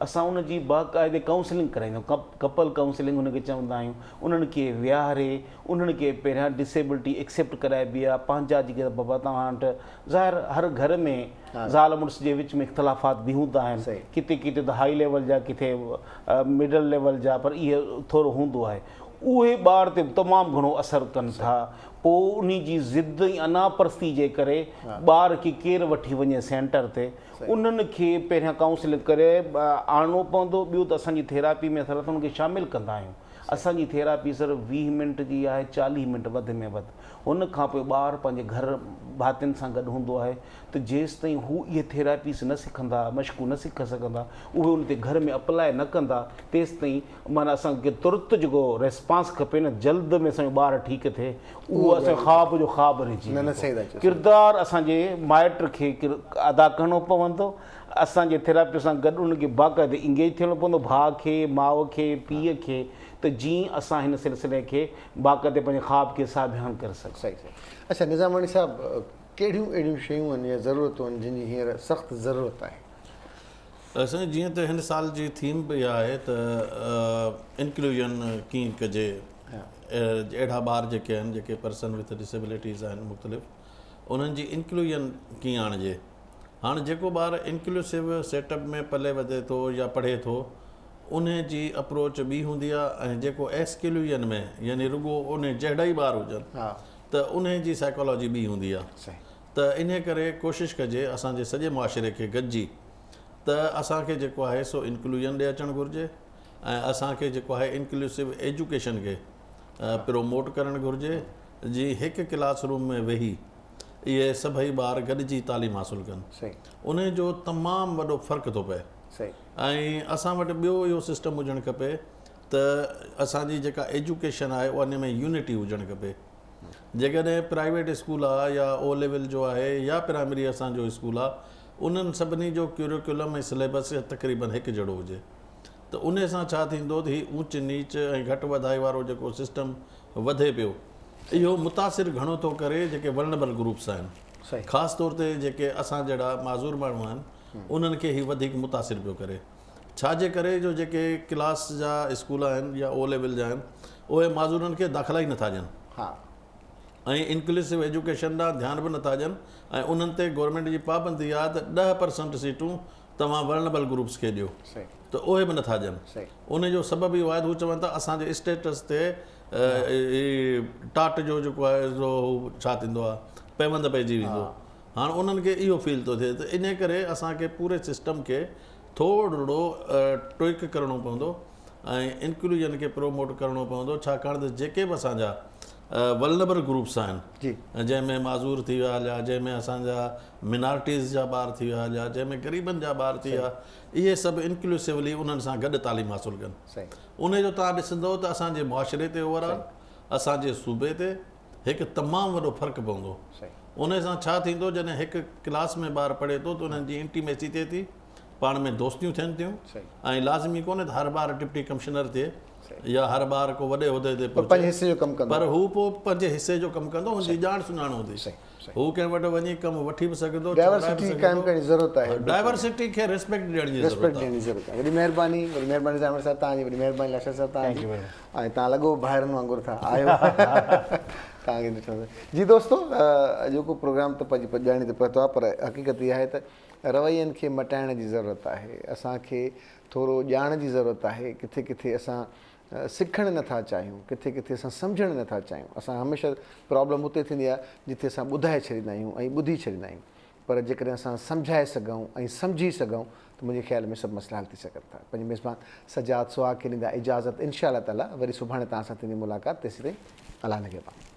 اسان ان جي باقاعدي ڪائونسلنگ ڪرائيندا آهيون ڪپل ڪائونسلنگ ان کي چوندا آهيون انهن کي ويهاري انهن کي پهريان ڊسيبلٽي ايڪسيپٽ ڪرائبي آهي پنهنجا جيڪي بابا توهان وٽ ظاهر هر گهر ۾ زال مڙس جي وچ ۾ اختلافات به هوندا آهن ڪٿي ڪٿي ته هائي ليول جا ڪٿي مڊل ليول جا پر اهي ٿورو هوندو آهي. اهي ٻار تي به تمام گهڻو اثر ڪن ٿا. پوء انهي جي ضد ۽ انا پرستي جي ڪري ٻار کي ڪير وٺي وڃي سينٽر تي انهن کي پهريان ڪائونسلنگ ڪري آڻڻو پوندو. ٻيو ته اسان جي ٿيراپي ۾ اسان انهن کي شامل ڪندا آهيون. اسان جي ٿيراپي صرف 20 منٽ جي آهي 40 منٽ وڌ ۾ وڌ. ان کان پوء ٻار پنهنجي گهر ڀاتين سان گڏ هوندو آهي ته جيستائين هو اهي ٿيراپيز نه سکندا، مشقون نه سکي سگهندا، اهي ان تي گهر ۾ اپلاء نه ڪندا، تيستائين معنيٰ اسان کي ترت جيڪو ريسپانس کپي نه جلد ۾ اسان جو ٻار ٺيڪ ٿئي، اهو اسان جو خواب جو خواب رهجي ويندو. ڪردار اسان جي مائٽ کي ادا ڪرڻو پوندو، اسان جي ٿيراپسٽ سان گڏ ان کي باقاعدي انگيج ٿيڻو پوندو، ڀاء کي، ماء کي، پيء کي ته جيئن اسان هن سلسلي کي باقاعدي پنهنجي خواب کي ساڀيان ڪري سگهون. صحيح صحيح. اڇا نظاماڻي صاحب ڪهڙيون اهڙيون شيون آهن يا ضرورتون آهن جن جي هينئر سخت ضرورت آهي؟ سائين جيئن ته هن سال جي ٿيم به اها آهي ته انڪلوزن ڪيئن ڪجي اهڙا ٻار جيڪي آهن جيڪي پرسن وٿ ڊسيبلٽيز آهن مختلف انهن جي انڪلوزن ڪيئن آڻجي هاڻ جيڪو ٻار انڪلوسو سيٽ اپ ۾ پلي وڌي ٿو يا پڙهي ٿو انهي جي اپروچ ٻي هوندي آهي ۽ جيڪو ايڪسڪلوزن ۾ يعني رڳو انهي جهڙا ئي ٻار هجن ته انهي جي سائيڪالاجي ٻي هوندي آهي ته انهي ڪري ڪوشش ڪجي اسان جي سڄي معاشري کي گڏجي ته اسان کي جيڪو آهي سو انڪلوزن ڏي اچڻ گهرجي ۽ اسان کي جيڪو آهي انڪلوسو ايجوڪيشن کي پروموٽ ڪرڻ گهرجي جي هڪ ڪلاس روم ۾ ويهي اهي سڀئي ٻار گڏجي تعليم حاصل ڪن انهي جو تمام وڏو فرق ٿو پئي ۽ اسان وٽ ٻيو اهو سسٽم هجڻ کپي ته اسان جي جيڪا ايجوڪيشن آهي ان ۾ يونٽي هجڻ کپي جيڪڏهن پرائيويٽ اسڪول آهي يا او ليول جو آهي يا پرائمري اسان جو اسڪول آهي انهن سڀني جو ڪيوريڪولم ۽ سليبس تقريبن هڪ جهڙو هجي ته ان سان ڇا ٿيندو ته هي اونچ نيچ ۽ گهٽ وڌائي وارو جيڪو سسٽم وڌي پيو اهو متاثر گهڻو ٿو ڪري جيڪي ولنربل گروپس آهن خاص طور تي جيڪي اسان جهڙا معذور ماڻهو آهن انهن کي هي وڌيڪ متاثر پيو ڪري ڇا جي ڪري جو جيڪي ڪلاس جا اسڪول آهن يا او ليول جا آهن اهي معذورن کي داخلا ئي نٿا ڏين ۽ انڪلوسو ايجوڪيشن ڏانهن ڌيان به نٿا ڏين ۽ انهن تي گورنمينٽ جي پابندي آهي ته 10% سيٽون توهان ولنربل گروپس کي ڏيو ته اهي به نٿا ڏين ان جو سبب اهو آهي ته هو چون ٿا اسان جي اسٽيٽس تي ٽاٽ جو جيڪو آهي سو ڇا ٿيندو آهي پيوند پئجي ويندو هاڻ انهن کي اهو فيل ٿو ٿئي ته انهي ڪري اسان کي پوري سسٽم کي ٿورڙو ٽوئڪ ڪرڻو پوندو ۽ انڪلوزن کي پروموٽ ڪرڻو پوندو ڇاڪاڻ ته جيڪي به اسان جا ولنربل گروپس آهن جنهن ۾ معذور ٿي ويا هليا جنهن ۾ اسان جا منارٽيز جا ٻار ٿي ويا هليا جنهن ۾ غريبن جا ٻار ٿي ويا اهي سڀ انڪلوسولي انهن سان گڏ تعليم حاصل ڪن انهي جو توهان ڏسندو ته اسان جي معاشري تي اوور آل اسان جي صوبي تي هڪ تمام وڏو فرق پوندو. انهي سان ڇا ٿيندو جڏهن هڪ ڪلاس ۾ ٻار پڙهي ٿو ته انهن جي انٽيميسي ٿئي ٿي، پاڻ ۾ دوستيون ٿين ٿيون ۽ لازمي ڪونهي ته هر ٻار ڊپٽي ڪمشنر ٿئي يا هر ٻار ڪو وڏي عهدي تي پهچي پر هو پوء پنهنجي حصي جو ڪم ڪندو هن جي ڄاڻ سڃاڻ هوندي هو ڪنهن وٽ وڃي ڪم وٺي به سگهندو چورائي به سگهندو ڊائيورسٽي کي ريسپيڪٽ ڏيڻ جي ضرورت آهي. وڏي مهرباني وڏي مهرباني زامر صاحب توهان جي وڏي مهرباني لاشاري صاحب توهان جي. ۽ توهان لڳو ڀائرن وانگر ٿا آهيو توهان کي ڏٺو جي دوستو اڄوڪو پروگرام ته پنهنجي پڄاڻي تي پهتو آهي پر حقيقت اها آهي ته روين کي مٽائڻ جي ضرورت آهي اسان کي ٿورو ڄاڻ جي ضرورت آهي ڪٿي ڪٿي اسان سکڻ نٿا چاهيون ڪٿي ڪٿي اسان سمجهڻ نٿا چاهيون اسان هميشه پرابلم اتي ٿيندي آهي جتي اسان ٻڌائي ڇڏيندا آهيون ۽ ٻڌي ڇڏيندا آهيون پر جيڪڏهن اسان سمجهائي سگهون ۽ سمجهي سگهون ته منهنجي خيال ۾ سڀ مسئلا حل ٿي سگهن ٿا. پنهنجي ميزبان سجاد سهاڳ کي ڏيندا اجازت انشاء الله تعالي وري سڀاڻي توهان سان ٿيندي ملاقات تيسيتائين الله نگهبان.